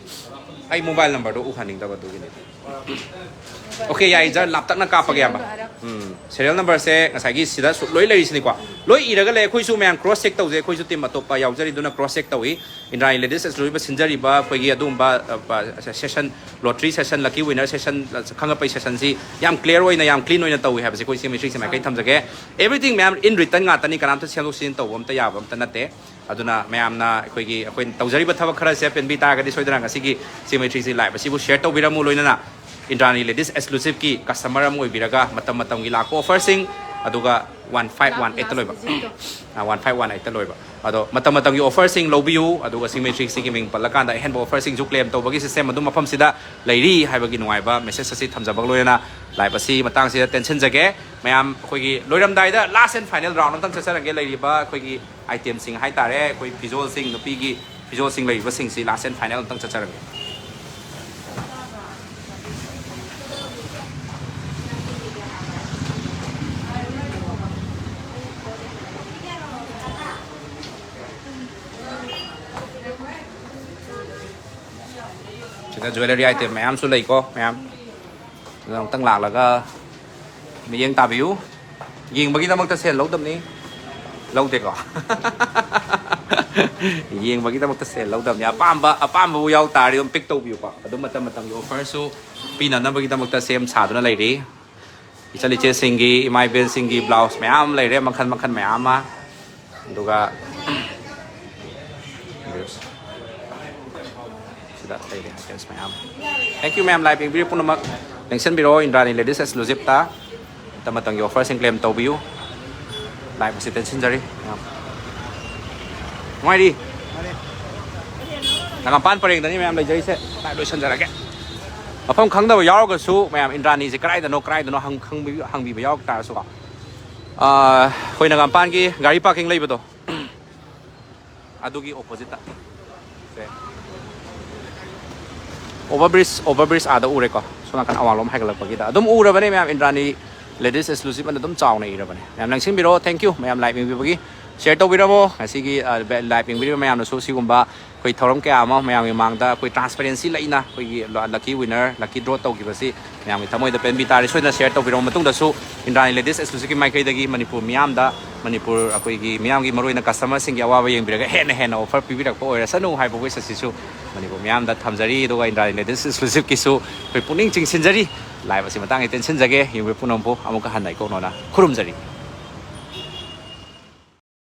ꯑꯩ mobile numberꯗꯣ ꯎꯍꯟꯅꯤꯡꯗꯕ ꯑꯗꯨꯒꯤꯅꯤ꯫ Okay, ꯌꯥꯏ, ꯖꯔ ꯂꯥꯞꯇꯛꯅ ꯀꯥꯞꯄꯒꯦ, ꯏꯌꯥꯝꯕ꯫ ꯎꯝ, ꯁꯦꯔꯤꯌꯦꯜ ꯅꯝꯕꯔꯁꯦ ꯉꯁꯥꯏꯒꯤ ꯁꯤꯗ ꯁꯨ-, ꯂꯣꯏ ꯂꯩꯔꯤꯁꯤꯅꯤꯀꯣ꯫ ꯂꯣꯏ ꯏꯔꯒ ꯂꯩ꯫ ꯑꯩꯈꯣꯏꯁꯨ ꯃꯌꯥꯝ ꯀ꯭ꯔꯣꯁ ꯆꯦꯛ ꯇꯧꯖꯩ꯫ ꯑꯩꯈꯣꯏꯁꯨ ꯇꯤꯝ ꯑꯇꯣꯞꯄ ꯌꯥꯎꯖꯔꯤꯗꯨꯅ ꯀ꯭ꯔꯣꯁ ꯆꯦꯛ ꯇꯧꯏ꯫ ꯏꯟꯗ꯭ꯔꯥꯅꯤ ꯂꯦꯗꯤꯁ ꯑꯦꯁ ꯂꯨꯖꯤꯞꯅ ꯁꯤꯟꯖꯔꯤꯕ ꯑꯩꯈꯣꯏꯒꯤ ꯑꯗꯨꯒꯨꯝꯕ, ꯑ, ꯄ-, ꯁꯦ-, ꯁꯦꯁꯟ, ꯂꯣꯇ꯭ꯔꯤ ꯁꯦꯁꯟ, ꯂꯛꯀꯤ ꯋꯤꯅꯔ ꯁꯦꯁꯟ, ꯑ, ꯈꯪꯒꯠꯄꯒꯤ ꯁꯦꯁꯟꯁꯤ ꯌꯥꯝ ꯀ꯭ꯂꯤꯌꯥꯔ ꯑꯣꯏꯅ, ꯌꯥꯝ ꯀ꯭ꯂꯤꯟ ꯑꯣꯏꯅ ꯇꯧꯏ ꯍꯥꯏꯕꯁꯦ ꯑꯩꯈꯣꯏ ꯁꯤ ꯃꯦꯇ꯭ꯔꯤꯛꯁꯦ ꯃꯥꯏꯀꯩ ꯊꯝꯖꯒꯦ꯫ Everything, ꯃꯌꯥꯝ, in written ꯉꯥꯛꯇꯅꯤ꯫ ꯀꯅꯥꯝꯇ ꯁꯦꯝꯗꯣꯛ ꯁꯦꯝꯖꯤꯟ ꯇꯧꯕ ꯑꯝꯇ ꯌꯥꯕ ꯑꯝꯇ ꯅꯠꯇꯦ꯫ ꯑꯗꯨꯅ ꯃꯌꯥꯝꯅ ꯑꯩꯈꯣꯏꯒꯤ, ꯑꯩꯈꯣꯏꯅ ꯇꯧꯖꯔꯤꯕ ꯊꯕꯛ ꯈꯔꯁꯦ ꯄꯦꯟꯕꯤ ꯇꯥꯔꯒꯗꯤ ꯁꯣꯏꯗꯅ ꯉꯁꯤꯒꯤ ꯁꯤ ꯃꯦꯇ꯭ꯔꯤꯛꯁꯤ ꯂꯥꯏꯚ ꯑꯁꯤꯕꯨ ꯁꯤꯌꯔ ꯇꯧꯕꯤꯔꯝꯃꯨ꯫ ꯂꯣꯏꯅꯅ ꯏꯟꯗ꯭ꯔꯥꯅꯤ ꯂꯦꯗꯤꯁ ꯑꯦꯛꯁꯀ꯭ꯂꯨꯁꯤꯞꯀꯤ ꯀꯁꯇꯃꯔ ꯑꯃ ꯑꯣꯏꯕꯤꯔꯒ ꯃꯇꯝ ꯃꯇꯝꯒꯤ ꯂꯥꯛꯄ ꯑꯣꯐꯔꯁꯤꯡ, ꯑꯗꯨꯒ ꯋꯥꯟ ꯐꯥꯏꯚ ꯋꯥꯟ ꯑꯩꯠꯇ ꯂꯣꯏꯕ꯫ ꯂꯥꯁ ꯚꯤꯖꯤꯠꯇꯣ꯫ ꯑꯥ, ꯋꯥꯟ ꯐꯥꯏꯚ ꯋꯥꯟ ꯑꯩꯠꯇ ꯂꯣꯏꯕ꯫ ꯑꯗꯣ ꯃꯇꯝ ꯃꯇꯝꯒꯤ ꯑꯣꯐꯔꯁꯤꯡ ꯂꯧꯕꯤꯌꯨ, ꯑꯗꯨꯒ ꯁꯤ ꯃꯦꯇ꯭ꯔꯤꯛꯁꯤꯒꯤ ꯃꯤꯡ ꯄꯜꯂꯀꯥꯟꯗ ꯑꯍꯦꯟꯕ ꯑꯣꯐꯔꯁꯤꯡꯁꯨ ꯀ꯭ꯂꯦꯝ ꯇꯧꯕꯒꯤ ꯁꯤꯁꯇꯦꯝ ꯑꯗꯨꯝ ꯃꯐꯝꯁꯤꯗ ꯂꯩꯔꯤ ꯍꯥꯏꯕꯒꯤ ꯅꯨꯡꯉꯥꯏꯕ ꯃꯦꯁꯦꯖ ꯑꯁꯤ ꯊꯝꯖꯕꯒ ꯂꯣꯏꯅꯅ ꯂꯥꯏꯚ ꯑꯁꯤ ꯃꯇꯥꯡꯁꯤꯗ ꯇꯦꯟꯁꯤꯟꯖꯒꯦ꯫ ꯃꯌꯥꯝ ꯑꯩꯈꯣꯏꯒꯤ ꯂꯣꯏꯔꯝꯗꯥꯏꯗ ꯂꯥꯁ ꯑꯦꯟ ꯐꯥꯏꯅꯦꯜ ꯔꯥꯎꯟ ꯑꯝꯇꯪ ꯆꯠꯆꯔꯒꯦ꯫ ꯂꯩꯔꯤꯕ ꯑꯩꯈꯣꯏꯒꯤ ꯑꯥꯏꯇꯦꯝꯁꯤꯡ ꯍꯥꯏꯇꯥꯔꯦ, ꯑꯩꯈꯣꯏ ꯐꯤꯖꯣꯜꯁꯤꯡ, ꯅꯨꯄꯤꯒꯤ ꯐꯤꯖꯣꯜꯁꯤꯡ ꯂꯩꯔꯤꯕꯁꯤꯡꯁꯤ ꯂꯥꯁ ꯑꯦꯟ ꯐꯥꯏꯅꯦꯜ ꯑꯝꯇꯪ ꯆꯠꯆꯔꯒꯦ꯫ ꯁꯤꯗ ꯖ꯭ꯋꯦꯂꯔꯤ ꯑꯥꯏꯇꯦꯝ ꯃꯌꯥꯝꯁꯨ ꯂꯩꯀꯣ, ꯃꯌꯥꯝ꯫ ꯑꯗꯨꯗ ꯑꯃꯨꯛꯇꯪ ꯂꯥꯛꯂꯒ ꯃꯤꯠꯌꯦꯡ ꯇꯥꯕꯤꯌꯨ꯫ ꯌꯦꯡꯕꯒꯤꯗꯃꯛꯇ ꯁꯦꯜ ꯂꯧꯗꯕꯅꯤ, ꯂꯧꯗꯦꯀꯣ꯫ ꯌꯦꯡꯕꯒꯤꯗꯃꯛꯇ ꯁꯦꯜ ꯂꯧꯗꯕꯅꯤ꯫ ꯑꯄꯥꯝꯕ, ꯑꯄꯥꯝꯕꯕꯨ ꯌꯥꯎ ꯇꯥꯔꯗꯤ ꯑꯗꯨꯝ ꯄꯤꯛ ꯇꯧꯕꯤꯌꯨꯀꯣ꯫ ꯑꯗꯨꯝ ꯃꯇꯝ ꯃꯇꯝꯒꯤ ꯑꯣꯐꯔꯁꯨ ꯄꯤꯅꯅꯕꯒꯤꯗꯃꯛꯇ ꯁꯦꯝ ꯁꯥꯗꯨꯅ ꯂꯩꯔꯤ꯫ ꯏꯆꯜ ꯏꯆꯦꯁꯤꯡꯒꯤ, ꯏꯃꯥ ꯏꯕꯦꯟꯁꯤꯡꯒꯤ ꯕ꯭ꯂꯥꯎꯁ ꯃꯌꯥꯝ ꯑꯃ ꯂꯩꯔꯦ, ꯃꯈꯜ ꯃꯈꯜ ꯃꯌꯥꯝ ꯑꯃ꯫ ꯑꯗꯨꯒ ꯁꯤꯗ ꯂꯩꯔꯦ ꯑꯥꯏꯇꯦꯝꯁ ꯃꯌꯥꯝ꯫ Thank you ꯃꯌꯥꯝ, ꯂꯥꯏꯚ ꯌꯦꯡꯕꯤꯔꯤꯕ ꯄꯨꯝꯅꯃꯛ꯫ ꯂꯦꯡꯁꯤꯟꯕꯤꯔꯛꯑꯣ ꯏꯟꯗ꯭ꯔꯥꯅꯤ ꯂꯦꯗꯤꯁ ꯑꯦꯛꯁꯀ꯭ꯂꯨꯁꯤꯞꯇ꯫ ꯃꯇꯝ ꯃꯇꯝꯒꯤ ꯑꯣꯐꯔꯁꯤꯡ ꯀ꯭ꯂꯦꯝ ꯇꯧꯕꯤꯌꯨ꯫ ꯂꯥꯏꯚ ꯑꯁꯤ ꯇꯦꯟꯁꯤꯟꯖꯔꯤ ꯃꯌꯥꯝ꯫ ꯅꯨꯡꯉꯥꯏꯔꯤ? ꯅꯒꯥꯝꯄꯥꯟ ꯄꯔꯦꯡꯗꯅꯤ ꯃꯌꯥꯝ ꯂꯩꯖꯔꯤꯁꯦ꯫ ꯂꯥꯏꯚ ꯂꯣꯏꯁꯤꯟꯖꯔꯒꯦ꯫ ꯃꯐꯝ ꯈꯪꯗꯕ ꯌꯥꯎꯔꯒꯁꯨ ꯃꯌꯥꯝ, ꯏꯟꯗ꯭ꯔꯥꯅꯤꯁꯦ ꯀꯗꯥꯏꯗꯅꯣ, ꯀꯗꯥꯏꯗꯅꯣ ꯍꯪ-, ꯈꯪꯕꯤ-, ꯍꯪꯕꯤꯕ ꯌꯥꯎꯔꯛ ꯇꯥꯔꯁꯨꯀꯣ꯫ ꯑꯥ, ꯑꯩꯈꯣꯏ ꯅꯒꯥꯝꯄꯥꯟꯒꯤ ꯒꯥꯔꯤ ꯄꯥꯔꯀꯤꯡ ꯂꯩꯕꯗꯣ, ꯑꯗꯨꯒꯤ ꯑꯣꯄꯣꯖꯤꯠꯇ꯫ ꯁꯦ꯫ ꯑꯣꯚꯔ ꯕ꯭ꯔꯤꯖ, ꯑꯣꯚꯔ ꯕ꯭ꯔꯤꯖ ꯑꯥꯗ ꯎꯔꯦꯀꯣ, ꯁꯣꯝ ꯅꯥꯀꯟ ꯑꯋꯥꯡꯂꯣꯝ ꯍꯥꯏꯒꯠꯂꯛꯄꯒꯤꯗ꯫ ꯑꯗꯨꯝ ꯎꯔꯕꯅꯦ ꯃꯌꯥꯝ, ꯏꯟꯗ꯭ꯔꯥꯅꯤ ꯂꯦꯗꯤꯁ ꯑꯦꯛꯁꯀ꯭ꯂꯨꯁꯤꯞ ꯑꯅ ꯑꯗꯨꯝ ꯆꯥꯎꯅ ꯏꯔꯕꯅꯦ꯫ ꯃꯌꯥꯝ ꯂꯦꯡꯁꯤꯟꯕꯤꯔꯣ, thank you ꯃꯌꯥꯝ ꯂꯥꯏꯚ ꯌꯦꯡꯕꯤꯕꯒꯤ꯫ ꯁꯤꯌꯔ ꯇꯧꯕꯤꯔꯝꯃꯣ꯫ ꯉꯁꯤꯒꯤ ꯂꯥꯏꯚ ꯌꯦꯡꯕꯤꯔꯤꯕ ꯃꯌꯥꯝꯅꯁꯨ ꯁꯤꯒꯨꯝꯕ ꯑꯩꯈꯣꯏ ꯊꯧꯔꯝ ꯀꯌꯥ ꯑꯃ ꯃꯌꯥꯝꯒꯤ ꯃꯃꯥꯡꯗ ꯑꯩꯈꯣꯏ ꯇ꯭ꯔꯥꯟꯁꯄꯦꯔꯦꯟꯁꯤ ꯂꯩꯅ ꯑꯩꯈꯣꯏꯒꯤ ꯂ- ꯂꯛꯀꯤ ꯋꯤꯅꯔ, ꯂꯛꯀꯤ ꯗ꯭ꯔꯣ ꯇꯧꯈꯤꯕꯁꯤ ꯃꯌꯥꯝꯒꯤ ꯊꯃꯣꯏꯗ ꯄꯦꯟꯕꯤ ꯇꯥꯔꯦ꯫ ꯁꯣꯏꯗꯅ ꯁꯤꯌꯔ ꯇꯧꯕꯤꯔꯕ ꯃꯇꯨꯡꯗꯁꯨ ꯏꯟꯗ꯭ꯔꯥꯅꯤ ꯂꯦꯗꯤꯁ ꯑꯦꯛꯁꯀ꯭ꯂꯨꯁꯤꯞꯀꯤ ꯃꯥꯏꯀꯩꯗꯒꯤ ꯃꯅꯤꯄꯨꯔ ꯃꯤꯌꯥꯝꯗ, ꯃꯅꯤꯄꯨꯔ ꯑꯩꯈꯣꯏꯒꯤ ꯃꯤꯌꯥꯝꯒꯤ ꯃꯔꯨꯑꯣꯏꯅ ꯀꯁꯇꯃꯔꯁꯤꯡꯒꯤ ꯑꯋꯥꯕ ꯌꯦꯡꯕꯤꯔꯒ ꯍꯦꯟꯅ ꯍꯦꯟꯅ ꯑꯣꯐꯔ ꯄꯤꯕꯤꯔꯛꯄ ꯑꯣꯏꯔꯁꯅꯨ ꯍꯥꯏꯕ ꯋꯤꯁ ꯑꯁꯤꯁꯨ ꯃꯅꯤꯄꯨꯔ ꯃꯤꯌꯥꯝꯗ ꯊꯝꯖꯔꯤ꯫ ꯑꯗꯨꯒ ꯏꯟꯗ꯭ꯔꯥꯅꯤ ꯂꯦꯗꯤꯁ ꯑꯦꯛꯁꯀ꯭ꯂꯨꯁꯤꯞꯀꯤꯁꯨ ꯑꯩꯈꯣꯏ ꯄꯨꯛꯅꯤꯡ ꯆꯤꯡꯁꯤꯟꯖꯔꯤ꯫ ꯂꯥꯏꯚ ꯑꯁꯤ ꯃꯇꯥꯡ ꯇꯦꯟꯁꯤꯟꯖꯒꯦ꯫ ꯌꯦꯡꯕꯤꯔꯤꯕ ꯄꯨꯝꯅꯃꯛꯄꯨ ꯑꯃꯨꯛꯀ ꯍꯟꯅ ꯏꯀꯣꯛꯅꯣꯅ ꯈꯨꯔꯨꯝꯖꯔꯤ꯫